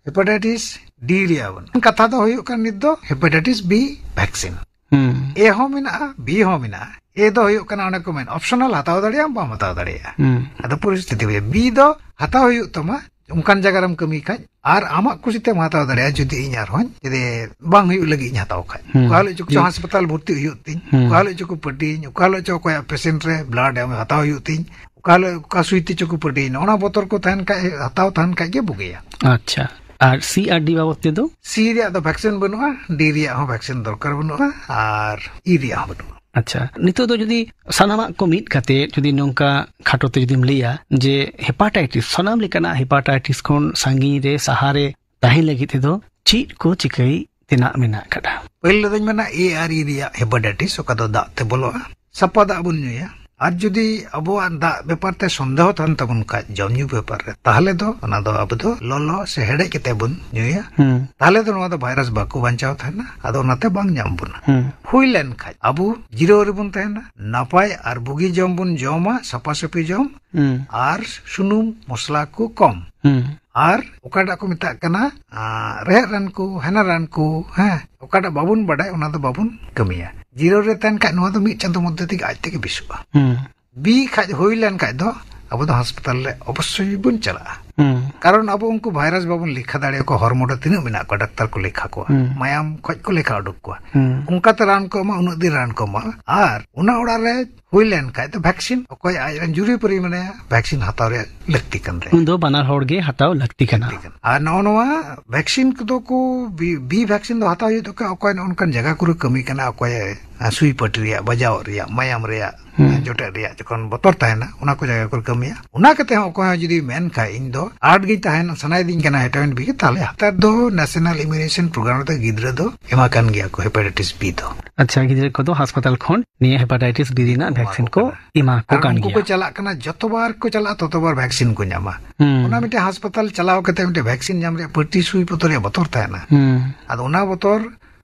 ᱦᱮᱯᱟᱴᱟᱭᱴᱤᱥ ᱰᱤ ᱨᱮᱭᱟᱜ ᱵᱟᱹᱱᱩᱜᱼᱟ᱾ ᱠᱟᱛᱷᱟ ᱫᱚ ᱦᱩᱭᱩᱜ ᱠᱟᱱᱟ ᱱᱤᱛ ᱫᱚ ᱦᱮᱯᱟᱴᱟᱭᱴᱤᱥ ᱵᱤ ᱵᱷᱮᱠᱥᱤᱱ᱾ ᱦᱩᱸ᱾ ᱮ ᱦᱚᱸ ᱢᱮᱱᱟᱜᱼᱟ, ᱵᱤ ᱦᱚᱸ ᱢᱮᱱᱟᱜᱼᱟ᱾ ᱮ ᱫᱚ ᱦᱩᱭᱩᱜ ᱠᱟᱱᱟ ᱚᱱᱮ ᱠᱚ ᱢᱮᱱ ᱚᱯᱥᱚᱱᱟᱞ, ᱦᱟᱛᱟᱣ ᱫᱟᱲᱮᱭᱟᱜ ᱟᱢ, ᱵᱟᱢ ᱦᱟᱛᱟᱣ ᱫᱟᱲᱮᱭᱟᱜᱼᱟ᱾ ᱦᱩᱸ᱾ ᱟᱫᱚ ᱯᱚᱨᱤᱥᱛᱷᱤᱛᱤ ᱵᱩᱡᱷᱟᱹᱣ, ᱵᱤ ᱫᱚ ᱦᱟᱛᱟᱣ ᱦᱩᱭᱩᱜ ᱛᱟᱢᱟ, ᱚᱱᱠᱟᱱ ᱡᱟᱭᱜᱟ ᱨᱮᱢ ᱠᱟᱹᱢᱤ ᱠᱷᱟᱡ, ᱟᱨ ᱟᱢᱟᱜ ᱠᱩᱥᱤ ᱛᱮᱢ ᱦᱟᱛᱟᱣ ᱫᱟᱲᱮᱭᱟᱜᱼᱟ ᱡᱩᱫᱤ ᱤᱧ ᱟᱨᱦᱚᱸ ᱡᱩᱫᱤ ᱵᱟᱝ ᱦᱩᱭᱩᱜ ᱞᱟᱹᱜᱤᱫ ᱤᱧ ᱦᱟᱛᱟᱣ ᱠᱷᱟᱡ᱾ ᱦᱩᱸ᱾ ᱚᱠᱟ ᱦᱤᱞᱳᱜ ᱪᱚ ᱡᱩᱫᱤ ᱦᱟᱥᱯᱟᱛᱟᱞ ᱵᱷᱚᱨᱛᱤ ᱦᱩᱭᱩᱜ ᱛᱤᱧ, ᱦᱩᱸ᱾ ᱚᱠᱟ ᱦᱤᱞᱳᱜ ᱪᱚ ᱠᱚ ᱯᱟᱹᱴᱤᱭᱟᱹᱧ, ᱚᱠᱟ ᱦᱤᱞᱳᱜ ᱪᱚ ᱚᱠᱚᱭᱟᱜ ᱯᱮᱥᱮᱱᱴ ᱨᱮ ᱵᱞᱟᱰ ᱮᱢ ᱦᱟᱛᱟᱣ ᱦᱩᱭᱩᱜ ᱛᱤᱧ, ᱚᱠᱟ ᱦᱤᱞᱳᱜ ᱚᱠᱟ ᱥᱩᱭ ᱛᱮ ᱪᱚ ᱠᱚ ᱯᱟᱹᱴᱤᱭᱟᱹᱧ, ᱚᱱᱟ ᱵᱚᱛᱚᱨ ᱠᱚ ᱛᱟᱦᱮᱱ ᱠᱷᱟᱡ, ᱦᱟᱛᱟᱣ ᱛᱟᱦᱮᱱ ᱠᱷᱟᱡ ᱜᱮ ᱵᱩᱜᱤᱭᱟ᱾ ᱟᱪᱪᱷᱟ, ᱟᱨ ᱥᱤ ᱟᱨ ᱰᱤ ᱵᱟᱵᱚᱫ ᱛᱮᱫᱚ? ᱥᱤ ᱨᱮᱭᱟᱜ ᱫᱚ ᱵᱷᱮᱠᱥᱤᱱ ᱵᱟᱹᱱᱩᱜᱼᱟ, ᱰᱤ ᱨᱮᱭᱟᱜ ᱦᱚᱸ ᱵᱷᱮᱠᱥᱤᱱ ᱫᱚᱨᱠᱟᱨ ᱵᱟᱹᱱᱩᱜᱼᱟ, ᱟᱨ ᱤ ᱨᱮᱭᱟᱜ ᱦᱚᱸ ᱵᱟᱹᱱᱩᱜᱼᱟ᱾ ᱟᱪᱪᱷᱟ, ᱱᱤᱛᱚᱜ ᱫᱚ ᱡᱩᱫᱤ ᱥᱟᱱᱟᱢᱟᱜ ᱠᱚ ᱢᱤᱫ ᱠᱟᱛᱮ ᱡᱩᱫᱤ ᱱᱚᱝᱠᱟ ᱠᱷᱟᱴᱚ ᱛᱮ ᱡᱩᱫᱤᱢ ᱞᱟᱹᱭᱟ ᱡᱮ ᱦᱮᱯᱟᱴᱟᱭᱴᱤᱥ, ᱥᱟᱱᱟᱢ ᱞᱮᱠᱟᱱᱟᱜ ᱦᱮᱯᱟᱴᱟᱭᱴᱤᱥ ᱠᱷᱚᱱ ᱥᱟᱺᱜᱤᱧ ᱨᱮ, ᱥᱟᱦᱟ ᱨᱮ ᱛᱟᱦᱮᱸ ᱞᱟᱹᱜᱤᱫ ᱛᱮᱫᱚ ᱪᱮᱫ ᱠᱚ ᱪᱤᱠᱟᱹᱭ ᱛᱮᱱᱟᱜ ᱢᱮᱱᱟᱜ ᱟᱠᱟᱫᱟ? ᱯᱟᱹᱦᱤᱞ ᱨᱮᱫᱚᱧ ᱢᱮᱱᱟ ᱮ ᱟᱨ ᱤ ᱨᱮᱭᱟᱜ ᱦᱮᱯᱟᱴᱟᱭᱴᱤᱥ, ᱚᱠᱟ ᱫᱚ ᱫᱟᱜ ᱛᱮ ᱵᱚᱞᱚᱜᱼᱟ, ᱥᱟᱯᱷᱟ ᱫᱟᱜ ᱵᱚᱱ ᱧᱩᱭᱟ᱾ ᱟᱨ ᱡᱩᱫᱤ ᱟᱵᱚᱣᱟᱜ ᱫᱟᱜ ᱵᱮᱯᱟᱨ ᱛᱮ ᱥᱚᱱᱫᱮᱦᱚ ᱛᱟᱦᱮᱱ ᱛᱟᱵᱚᱱ ᱠᱷᱟᱡ, ᱡᱚᱢ ᱧᱩ ᱵᱮᱯᱟᱨ ᱨᱮ, ᱛᱟᱦᱞᱮ ᱫᱚ ᱚᱱᱟ ᱫᱚ ᱟᱵᱚ ᱫᱚ ᱞᱚᱞᱚ ᱥᱮ ᱦᱮᱰᱮᱡ ᱠᱟᱛᱮ ᱵᱚᱱ ᱧᱩᱭᱟ᱾ ᱦᱩᱸ᱾ ᱛᱟᱦᱞᱮ ᱫᱚ ᱱᱚᱣᱟ ᱫᱚ ᱵᱷᱟᱭᱨᱟᱥ ᱵᱟᱠᱚ ᱵᱟᱧᱪᱟᱣ ᱛᱟᱦᱮᱱᱟ, ᱟᱫᱚ ᱚᱱᱟᱛᱮ ᱵᱟᱝ ᱧᱟᱢ ᱵᱚᱱᱟ᱾ ᱦᱩᱸ᱾ ᱦᱩᱭ ᱞᱮᱱ ᱠᱷᱟᱡ ᱟᱵᱚ ᱡᱤᱨᱟᱹᱣ ᱨᱮᱵᱚᱱ ᱛᱟᱦᱮᱱᱟ, ᱱᱟᱯᱟᱭ ᱟᱨ ᱵᱩᱜᱤ ᱡᱚᱢ ᱵᱚᱱ ᱡᱚᱢᱟ, ᱥᱟᱯᱷᱟ ᱥᱟᱹᱯᱷᱤ ᱡᱚᱢ, ᱦᱩᱸ᱾ ᱟᱨ ᱥᱩᱱᱩᱢ ᱢᱚᱥᱞᱟ ᱠᱚ ᱠᱚᱢ᱾ ᱦᱩᱸ᱾ ᱟᱨ ᱚᱠᱟᱴᱟᱜ ᱠᱚ ᱢᱮᱛᱟᱜ ᱠᱟᱱᱟ, ᱟᱸ, ᱨᱮᱦᱮᱫ ᱨᱟᱱ ᱠᱚ, ᱦᱮᱱᱟ ᱨᱟᱱ ᱠᱚ, ᱦᱮᱸ, ᱚᱠᱟᱴᱟᱜ ᱵᱟᱵᱚᱱ ᱵᱟᱰᱟᱭ, ᱚᱱᱟ ᱫᱚ ᱵᱟᱵᱚᱱ ᱠᱟᱹᱢᱤᱭᱟ᱾ ᱡᱤᱨᱟᱹᱣ ᱨᱮ ᱛᱟᱦᱮᱱ ᱠᱷᱟᱡ, ᱱᱚᱣᱟ ᱫᱚ ᱢᱤᱫ ᱪᱟᱸᱫᱚ ᱢᱚᱫᱽᱫᱷᱮ ᱛᱮᱜᱮ ᱟᱡ ᱛᱮᱜᱮ ᱵᱮᱥᱚᱜᱼᱟ᱾ ᱦᱩᱸ᱾ ᱵᱤ ᱠᱷᱟᱡ ᱦᱩᱭ ᱞᱮᱱ ᱠᱷᱟᱡ ᱫᱚ ᱟᱵᱚ ᱫᱚ ᱦᱟᱥᱯᱟᱛᱟᱞ ᱨᱮ ᱚᱵᱚᱥᱥᱳᱭ ᱵᱚᱱ ᱪᱟᱞᱟᱜᱼᱟ᱾ ᱦᱩᱸ᱾ ᱠᱟᱨᱚᱱ ᱟᱵᱚ ᱩᱱᱠᱩ ᱵᱷᱟᱭᱨᱟᱥ ᱵᱟᱵᱚᱱ ᱞᱮᱠᱷᱟ ᱫᱟᱲᱮᱭᱟᱠᱚᱣᱟ, ᱦᱚᱲᱢᱚ ᱨᱮ ᱛᱤᱱᱟᱹᱜ ᱢᱮᱱᱟᱜ ᱠᱚᱣᱟ ᱰᱟᱠᱛᱟᱨ ᱠᱚ ᱞᱮᱠᱷᱟ ᱠᱚᱣᱟ᱾ ᱦᱩᱸ᱾ ᱢᱟᱭᱟᱢ ᱠᱷᱚᱡ ᱠᱚ ᱞᱮᱠᱷᱟ ᱩᱰᱩᱠ ᱠᱚᱣᱟ᱾ ᱦᱩᱸ᱾ ᱚᱱᱠᱟᱛᱮ ᱨᱟᱱ ᱠᱚ ᱮᱢᱟ, ᱩᱱᱟᱹᱜ ᱫᱤᱱ ᱨᱟᱱ ᱠᱚ ᱮᱢᱟ᱾ ᱟᱨ ᱚᱱᱟ ᱚᱲᱟᱜ ᱨᱮ ᱦᱩᱭ ᱞᱮᱱ ᱠᱷᱟᱡ ᱫᱚ ᱵᱷᱮᱠᱥᱤᱱ, ᱚᱠᱚᱭ ᱟᱡ ᱨᱮᱱ ᱡᱩᱨᱤ ᱯᱟᱹᱨᱤ ᱢᱮᱱᱟᱭᱟ, ᱵᱷᱮᱠᱥᱤᱱ ᱦᱟᱛᱟᱣ ᱨᱮᱭᱟᱜ ᱞᱟᱹᱠᱛᱤ ᱠᱟᱱ ᱛᱟᱭᱟ᱾ ᱩᱱ ᱫᱚ ᱵᱟᱱᱟᱨ ᱦᱚᱲ ᱜᱮ ᱦᱟᱛᱟᱣ ᱞᱟᱹᱠᱛᱤ ᱠᱟᱱᱟ᱾ ᱞᱟᱹᱠᱛᱤ ᱠᱟᱱᱟ᱾ ᱟᱨ ᱱᱚᱜᱼᱚ ᱱᱚᱣᱟ ᱵᱷᱮᱠᱥᱤᱱ ᱠᱚᱫᱚ ᱠᱚ ᱵᱤ-, ᱵᱤ ᱵᱷᱮᱠᱥᱤᱱ ᱫᱚ ᱦᱟᱛᱟᱣ ᱦᱩᱭᱩᱜ ᱛᱟᱠᱚᱣᱟ, ᱚᱠᱚᱭ ᱱᱚᱜᱼᱚ ᱱᱚᱝᱠᱟᱱ ᱡᱟᱭᱜᱟ ᱠᱚᱨᱮ ᱠᱟᱹᱢᱤ ᱠᱟᱱᱟ, ᱚᱠᱚᱭ, ᱟ, ᱥᱩᱭ ᱯᱟᱹᱴᱤ ᱨᱮᱭᱟᱜ, ᱵᱟᱡᱟᱣ ᱨᱮᱭᱟᱜ, ᱢᱟᱭᱟᱢ ᱨᱮᱭᱟᱜ, ᱦᱩᱸ᱾ ᱟ, ᱡᱚᱴᱮᱫ ᱨᱮᱭᱟᱜ ᱡᱚᱠᱷᱚᱱ ᱵᱚᱛᱚᱨ ᱛᱟᱦᱮᱱᱟ, ᱚᱱᱟ ᱠᱚ ᱡᱟᱭᱜᱟ ᱠᱚᱨᱮ ᱠᱟᱹᱢᱤᱭᱟ᱾ ᱚᱱᱟ ᱠᱟᱛᱮ ᱦᱚᱸ ᱚᱠᱚᱭ ᱦᱚᱸ ᱡᱩᱫᱤ ᱢᱮᱱ ᱠᱷᱟᱡ, "ᱤᱧ ᱫᱚ ᱟᱨᱴ ᱜᱤᱧ ᱛᱟᱦᱮᱱᱟ, ᱥᱟᱱᱟᱭᱮᱫᱤᱧ ᱠᱟᱱᱟ ᱦᱮᱯᱟᱴᱟᱭᱤᱴᱤᱥ ᱵᱤ ᱜᱮ", ᱛᱟᱦᱞᱮ ᱱᱮᱛᱟᱨ ᱫᱚ ᱱᱮᱥᱱᱟᱞ ᱤᱢᱤᱭᱩᱱᱟᱭᱡᱮᱥᱚᱱ ᱯᱨᱳᱜᱨᱟᱢ ᱨᱮᱫᱚ ᱜᱤᱫᱽᱨᱟᱹ ᱫᱚ ᱮᱢᱟ ᱠᱟᱱ ᱜᱮᱭᱟ ᱠᱚ ᱦᱮᱯᱟᱴᱟᱭᱤᱴᱤᱥ ᱵᱤ ᱫᱚ᱾ ᱟᱪᱪᱷᱟ, ᱜᱤᱫᱽᱨᱟᱹ ᱠᱚᱫᱚ ᱦᱟᱥᱯᱟᱛᱟᱞ ᱠᱷᱚᱱ ᱱᱤᱭᱟᱹ ᱦᱮᱯᱟᱴᱟᱭᱤᱴᱤᱥ ᱵᱤ ᱨᱮᱱᱟᱜ ᱮᱢᱟ ᱵᱷᱮᱠᱥᱤᱱ ᱠᱚ ᱠᱚ ᱠᱟᱱᱟ᱾ ᱮᱢᱟ ᱠᱚ ᱠᱟᱨᱚᱱ ᱠᱟᱱ ᱩᱱᱠᱩ ᱜᱮᱭᱟ᱾ ᱠᱚ ᱪᱟᱞᱟᱜ ᱠᱟᱱᱟ, ᱡᱚᱛᱚ ᱵᱟᱨ ᱠᱚ ᱪᱟᱞᱟᱜᱼᱟ, ᱛᱚᱛᱚ ᱵᱟᱨ ᱵᱷᱮᱠᱥᱤᱱ ᱠᱚ ᱧᱟᱢᱟ᱾ ᱦᱩᱸ᱾ ᱚᱱᱟ ᱢᱤᱫᱴᱮᱱ ᱦᱟᱥᱯᱟᱛᱟᱞ ᱪᱟᱞᱟᱣ ᱠᱟᱛᱮ ᱢᱤᱫᱴᱮᱱ ᱵᱷᱮᱠᱥᱤᱱ ᱧᱟᱢ ᱨᱮᱭᱟᱜ ᱯᱟᱹᱴᱤ ᱥᱩᱭ ᱵᱚᱛᱚᱨ ᱨᱮᱭᱟᱜ ᱵᱚᱛᱚᱨ ᱛᱟᱦᱮᱱᱟ᱾ ᱦᱩᱸ᱾ ᱟᱫᱚ ᱚᱱᱟ ᱵᱚᱛᱚᱨ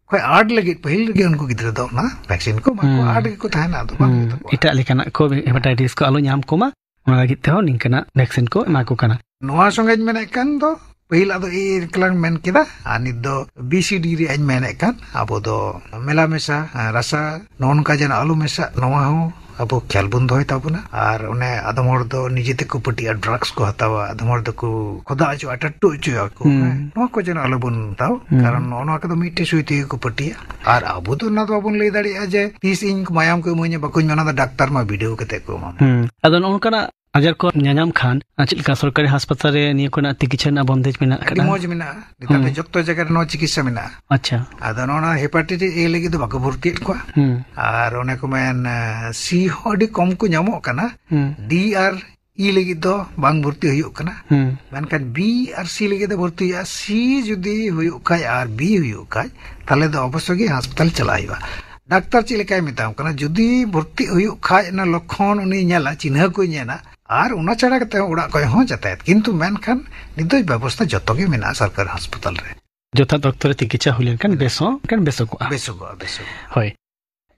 ᱠᱷᱚᱡ ᱟᱨᱴ ᱞᱟᱹᱜᱤᱫ ᱯᱟᱹᱦᱤᱞ ᱨᱮᱜᱮ ᱩᱱᱠᱩ ᱜᱤᱫᱽᱨᱟᱹ ᱫᱚ ᱚᱱᱟ ᱵᱷᱮᱠᱥᱤᱱ ᱠᱚ ᱮᱢᱟ ᱠᱚᱣᱟ᱾ ᱦᱩᱸ᱾ ᱟᱨᱴ ᱜᱮᱠᱚ ᱛᱟᱦᱮᱱᱟ, ᱟᱫᱚ ᱵᱟᱝ ᱦᱩᱸ᱾ ᱦᱩᱭᱩᱜ ᱛᱟᱠᱚᱣᱟ᱾ ᱮᱴᱟᱜ ᱞᱮᱠᱟᱱᱟᱜ ᱠᱚ ᱦᱮᱯᱟᱴᱟᱭᱤᱴᱤᱥ ᱠᱚ ᱟᱞᱚ ᱧᱟᱢ ᱠᱚᱢᱟ, ᱚᱱᱟ ᱞᱟᱹᱜᱤᱫ ᱛᱮᱦᱚᱸ ᱱᱤᱝᱠᱟᱹᱱᱟᱜ ᱵᱷᱮᱠᱥᱤᱱ ᱠᱚ ᱮᱢᱟ ᱠᱚ ᱠᱟᱱᱟ᱾ ᱱᱚᱣᱟ ᱥᱚᱸᱜᱮᱧ ᱢᱮᱱᱮᱫ ᱠᱟᱱ ᱫᱚ, ᱯᱟᱹᱦᱤᱞ ᱟᱫᱚ ᱮ ᱠᱞᱟᱝ ᱢᱮᱱ ᱠᱮᱫᱟ, ᱟᱨ ᱱᱤᱛ ᱫᱚ ᱵᱤ ᱥᱤ ᱰᱤ ᱨᱮᱭᱟᱜ ᱤᱧ ᱢᱮᱱᱮᱫ ᱠᱟᱱ, ᱟᱵᱚ ᱫᱚ ᱢᱮᱞᱟ ᱢᱮᱥᱟ, ᱨᱟᱥᱟ, ᱱᱚᱜᱼᱚ ᱱᱚᱝᱠᱟ ᱡᱮᱱᱚ ᱟᱞᱚ ᱢᱮᱥᱟᱜ, ᱱᱚᱣᱟ ᱦᱚᱸ ᱟᱵᱚ ᱠᱷᱮᱭᱟᱞ ᱵᱚᱱ ᱫᱚᱦᱚᱭ ᱛᱟᱵᱚᱱᱟ᱾ ᱟᱨ ᱚᱱᱮ ᱟᱫᱚᱢ ᱦᱚᱲ ᱫᱚ ᱱᱤᱡᱮ ᱛᱮᱠᱚ ᱯᱟᱹᱴᱤᱜᱼᱟ, ᱰᱨᱟᱜᱽᱥ ᱠᱚ ᱦᱟᱛᱟᱣᱟ, ᱟᱫᱚᱢ ᱦᱚᱲ ᱫᱚᱠᱚ ᱠᱷᱚᱫᱟ ᱚᱪᱚᱜᱼᱟ, ᱴᱟᱴᱴᱩ ᱚᱪᱚᱭᱟ ᱠᱚ᱾ ᱦᱩᱸ᱾ ᱦᱮᱸ, ᱱᱚᱣᱟ ᱠᱚ ᱡᱮᱱᱚ ᱟᱞᱚᱵᱚᱱ ᱦᱟᱛᱟᱣ, ᱦᱩᱸ᱾ ᱠᱟᱨᱚᱱ ᱱᱚᱜᱼᱚ ᱱᱚᱣᱟ ᱠᱚᱫᱚ ᱢᱤᱫᱴᱮᱡ ᱥᱩᱭ ᱛᱮᱜᱮ ᱠᱚ ᱯᱟᱹᱴᱤᱭᱟ᱾ ᱟᱨ ᱟᱵᱚ ᱫᱚ ᱚᱱᱟ ᱫᱚ ᱵᱟᱵᱚᱱ ᱞᱟᱹᱭ ᱫᱟᱲᱮᱭᱟᱜᱼᱟ ᱡᱮ ᱛᱤᱥ ᱤᱧ ᱢᱟᱭᱟᱢ ᱠᱚ ᱤᱢᱟᱹᱧᱟ, ᱵᱟᱠᱚ ᱤᱢᱟᱹᱧᱟ, ᱚᱱᱟ ᱫᱚ ᱰᱟᱠᱛᱟᱨ ᱢᱟ ᱵᱤᱰᱟᱹᱣ ᱠᱟᱛᱮ ᱠᱚ ᱮᱢᱟᱢᱟ᱾ ᱦᱩᱸ᱾ ᱟᱫᱚ ᱱᱚᱜᱼᱚ ᱱᱚᱝᱠᱟᱱᱟᱜ ᱟᱡᱟᱨ ᱠᱚ ᱧᱟᱧᱟᱢ ᱠᱷᱟᱱ, ᱟᱨ ᱪᱮᱫ ᱞᱮᱠᱟ ᱥᱚᱨᱠᱟᱨᱤ ᱦᱟᱥᱯᱟᱛᱟᱞ ᱨᱮ ᱱᱤᱭᱟᱹ ᱠᱚᱨᱮᱱᱟᱜ ᱛᱤᱠᱤᱪᱷᱟ ᱨᱮᱱᱟᱜ ᱵᱚᱱᱫᱮᱡᱽ ᱢᱮᱱᱟᱜ ᱟᱹᱰᱤ ᱟᱠᱟᱫᱟ? ᱢᱚᱡᱽ ᱢᱮᱱᱟᱜᱼᱟ᱾ ᱱᱮᱛᱟᱨ ᱫᱚ ᱦᱩᱸ᱾ ᱡᱚᱛᱚ ᱡᱟᱭᱜᱟ ᱨᱮ ᱱᱚᱣᱟ ᱪᱤᱠᱤᱛᱥᱟ ᱢᱮᱱᱟᱜᱼᱟ᱾ ᱟᱪᱪᱷᱟ᱾ ᱟᱫᱚ ᱱᱚᱜᱼᱚ ᱱᱚᱣᱟ ᱦᱮᱯᱟᱴᱟᱭᱴᱤᱥ ᱮ ᱞᱟᱹᱜᱤᱫ ᱫᱚ ᱵᱟᱠᱚ ᱵᱷᱚᱨᱛᱤᱭᱮᱫ ᱠᱚᱣᱟ᱾ ᱦᱩᱸ᱾ ᱟᱨ ᱚᱱᱮ ᱠᱚ ᱢᱮᱱ, ᱮ, ᱥᱤ ᱦᱚᱸ ᱟᱹᱰᱤ ᱠᱚᱢ ᱠᱚ ᱧᱟᱢᱚᱜ ᱠᱟᱱᱟ᱾ ᱦᱩᱸ᱾ ᱰᱤ ᱟᱨ ᱤ ᱞᱟᱹᱜᱤᱫ ᱫᱚ ᱵᱟᱝ ᱵᱷᱚᱨᱛᱤ ᱦᱩᱭᱩᱜ ᱠᱟᱱᱟ᱾ ᱦᱩᱸ᱾ ᱢᱮᱱᱠᱷᱟᱱ ᱵᱤ ᱟᱨ ᱥᱤ ᱞᱟᱹᱜᱤᱫ ᱫᱚ ᱵᱷᱚᱨᱛᱤ ᱦᱩᱭᱩᱜᱼᱟ᱾ ᱥᱤ ᱡᱩᱫᱤ ᱦᱩᱭᱩᱜ ᱠᱷᱟᱡ ᱟᱨ ᱵᱤ ᱦᱩᱭᱩᱜ ᱠᱷᱟᱡ, ᱛᱟᱦᱞᱮ ᱫᱚ ᱚᱵᱚᱥᱥᱳᱭ ᱜᱮ ᱦᱟᱥᱯᱟᱛᱟᱞ ᱪᱟᱞᱟᱜ ᱦᱩᱭᱩᱜᱼᱟ᱾ ᱰᱟᱠᱛᱟᱨ ᱪᱮᱫ ᱞᱮᱠᱟᱭ ᱢᱮᱛᱟᱢ ᱠᱟᱱᱟ, ᱡᱩᱫᱤ ᱵᱷᱚᱨᱛᱤ ᱦᱩᱭᱩᱜ ᱠᱷᱟᱡ ᱚᱱᱟ ᱞᱚᱠᱠᱷᱚᱱ ᱩᱱᱤ ᱧᱮᱞᱟ, ᱪᱤᱱᱦᱟᱹ ᱠᱚᱭ ᱧᱮᱞᱟ, ᱟᱨ ᱚᱱᱟ ᱪᱷᱟᱲᱟ ᱠᱟᱛᱮ ᱦᱚᱸ ᱚᱲᱟᱜ ᱠᱷᱚᱡ ᱦᱚᱸ ᱡᱟᱛᱟᱭᱟᱛ᱾ ᱠᱤᱱᱛᱩ ᱢᱮᱱᱠᱷᱟᱱ ᱱᱤᱛ ᱫᱚ ᱵᱮᱵᱚᱥᱛᱷᱟ ᱡᱚᱛᱚ ᱜᱮ ᱢᱮᱱᱟᱜᱼᱟ ᱥᱚᱨᱠᱟᱨᱤ ᱦᱟᱥᱯᱟᱛᱟᱞ ᱨᱮ᱾ ᱡᱚᱛᱷᱟᱛ ᱚᱠᱛᱚ ᱨᱮ ᱛᱤᱠᱤᱪᱷᱟ ᱦᱩᱭ ᱞᱮᱱᱠᱷᱟᱱ ᱵᱮᱥ ᱦᱚᱸ, ᱮᱱᱠᱷᱟᱱ ᱵᱮᱥᱚᱜᱚᱜᱼᱟ᱾ ᱵᱮᱥᱚᱜᱚᱜᱼᱟ, ᱵᱮᱥᱚᱜᱚᱜᱼᱟ᱾ ᱦᱳᱭ᱾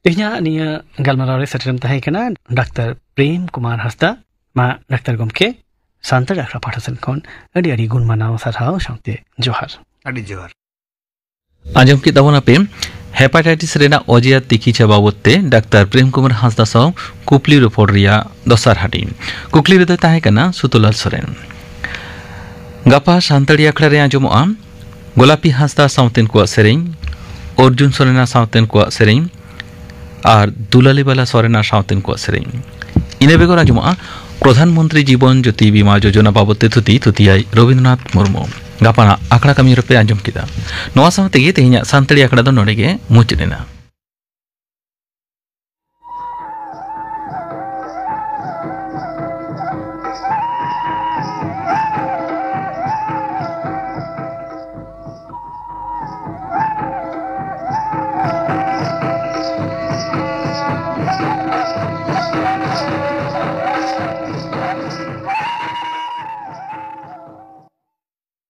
ᱛᱮᱦᱮᱧᱟᱜ ᱱᱤᱭᱟᱹ ᱜᱟᱞᱢᱟᱨᱟᱣ ᱨᱮ ᱥᱮᱴᱮᱨᱮᱢ ᱛᱟᱦᱮᱸ ᱠᱟᱱᱟ ᱰᱟᱠᱛᱟᱨ ᱯᱨᱮᱢ ᱠᱩᱢᱟᱨ ᱦᱟᱸᱥᱫᱟ᱾ ᱢᱟ ᱰᱟᱠᱛᱟᱨ ᱜᱚᱢᱠᱮ, ᱥᱟᱱᱛᱟᱲᱤ ᱟᱠᱷᱲᱟ ᱯᱟᱦᱴᱟ ᱥᱮᱱ ᱠᱷᱚᱱ ᱟᱹᱰᱤ ᱟᱹᱰᱤ ᱜᱩᱱ ᱢᱟᱱᱟᱣ ᱥᱟᱨᱦᱟᱣ ᱥᱟᱶᱛᱮ ᱡᱚᱦᱟᱨ᱾ ᱟᱹᱰᱤ ᱡᱚᱦᱟᱨ᱾ ᱟᱸᱡᱚᱢ ᱠᱮᱫ ᱛᱟᱵᱚᱱᱟᱯᱮ ᱦᱮᱯᱟᱴᱟᱭᱴᱤᱥ ᱨᱮᱱᱟᱜ ᱚᱡᱮ ᱟᱨ ᱛᱤᱠᱤᱪᱷᱟ ᱵᱟᱵᱚᱫ ᱛᱮ ᱰᱟᱠᱛᱟᱨ ᱯᱨᱮᱢ ᱠᱩᱢᱟᱨ ᱦᱟᱸᱥᱫᱟ ᱥᱟᱶ ᱠᱩᱠᱞᱤ ᱨᱚᱯᱚᱲ ᱨᱮᱭᱟᱜ ᱫᱚᱥᱟᱨ ᱦᱟᱹᱴᱤᱧ᱾ ᱠᱩᱠᱞᱤ ᱨᱮᱫᱚᱭ ᱛᱟᱦᱮᱸ ᱠᱟᱱᱟ ᱥᱩᱛᱚᱞᱟᱞ ᱥᱚᱨᱮᱱ᱾ ᱜᱟᱯᱟ ᱥᱟᱱᱛᱟᱲᱤ ᱟᱠᱷᱲᱟ ᱨᱮ ᱟᱸᱡᱚᱢᱚᱜᱼᱟ ᱜᱳᱞᱟᱯᱤ ᱦᱟᱸᱥᱫᱟ ᱥᱟᱶᱛᱮᱱ ᱠᱚᱣᱟᱜ ᱥᱮᱨᱮᱧ, ᱚᱨᱡᱩᱱ ᱥᱚᱨᱮᱱᱟ ᱥᱟᱶᱛᱮᱱ ᱠᱚᱣᱟᱜ ᱥᱮᱨᱮᱧ ᱟᱨ ᱫᱩᱞᱟᱞᱤ ᱵᱟᱞᱟ ᱥᱚᱨᱮᱱᱟ ᱥᱟᱶᱛᱮᱱ ᱠᱚᱣᱟᱜ ᱥᱮᱨᱮᱧ᱾ ᱤᱱᱟᱹ ᱵᱮᱜᱚᱨ ᱟᱸᱡᱚᱢᱚᱜᱼᱟ ᱯᱨᱚᱫᱷᱟᱱ ᱢᱚᱱᱛᱨᱤ ᱡᱤᱵᱚᱱ ᱡᱳᱛᱤ ᱵᱤᱢᱟ ᱡᱳᱡᱚᱱᱟ ᱵᱟᱵᱚᱫ ᱛᱮ ᱛᱷᱩᱛᱤ, ᱛᱷᱩᱛᱤᱭᱟᱭ ᱨᱚᱵᱤᱱᱫᱨᱚᱱᱟᱛᱷ ᱢᱩᱨᱢᱩ᱾ ᱜᱟᱯᱟᱱᱟᱜ ᱟᱠᱷᱲᱟ ᱠᱟᱹᱢᱤ ᱨᱮᱯᱮ ᱟᱸᱡᱚᱢ ᱠᱮᱫᱟ᱾ ᱱᱚᱣᱟ ᱥᱟᱶ ᱛᱮᱜᱮ ᱛᱮᱦᱮᱧᱟᱜ ᱥᱟᱱᱛᱟᱲᱤ ᱟᱠᱷᱲᱟ ᱫᱚ ᱱᱚᱰᱮ ᱜᱮ ᱢᱩᱪᱟᱹᱫ ᱮᱱᱟ᱾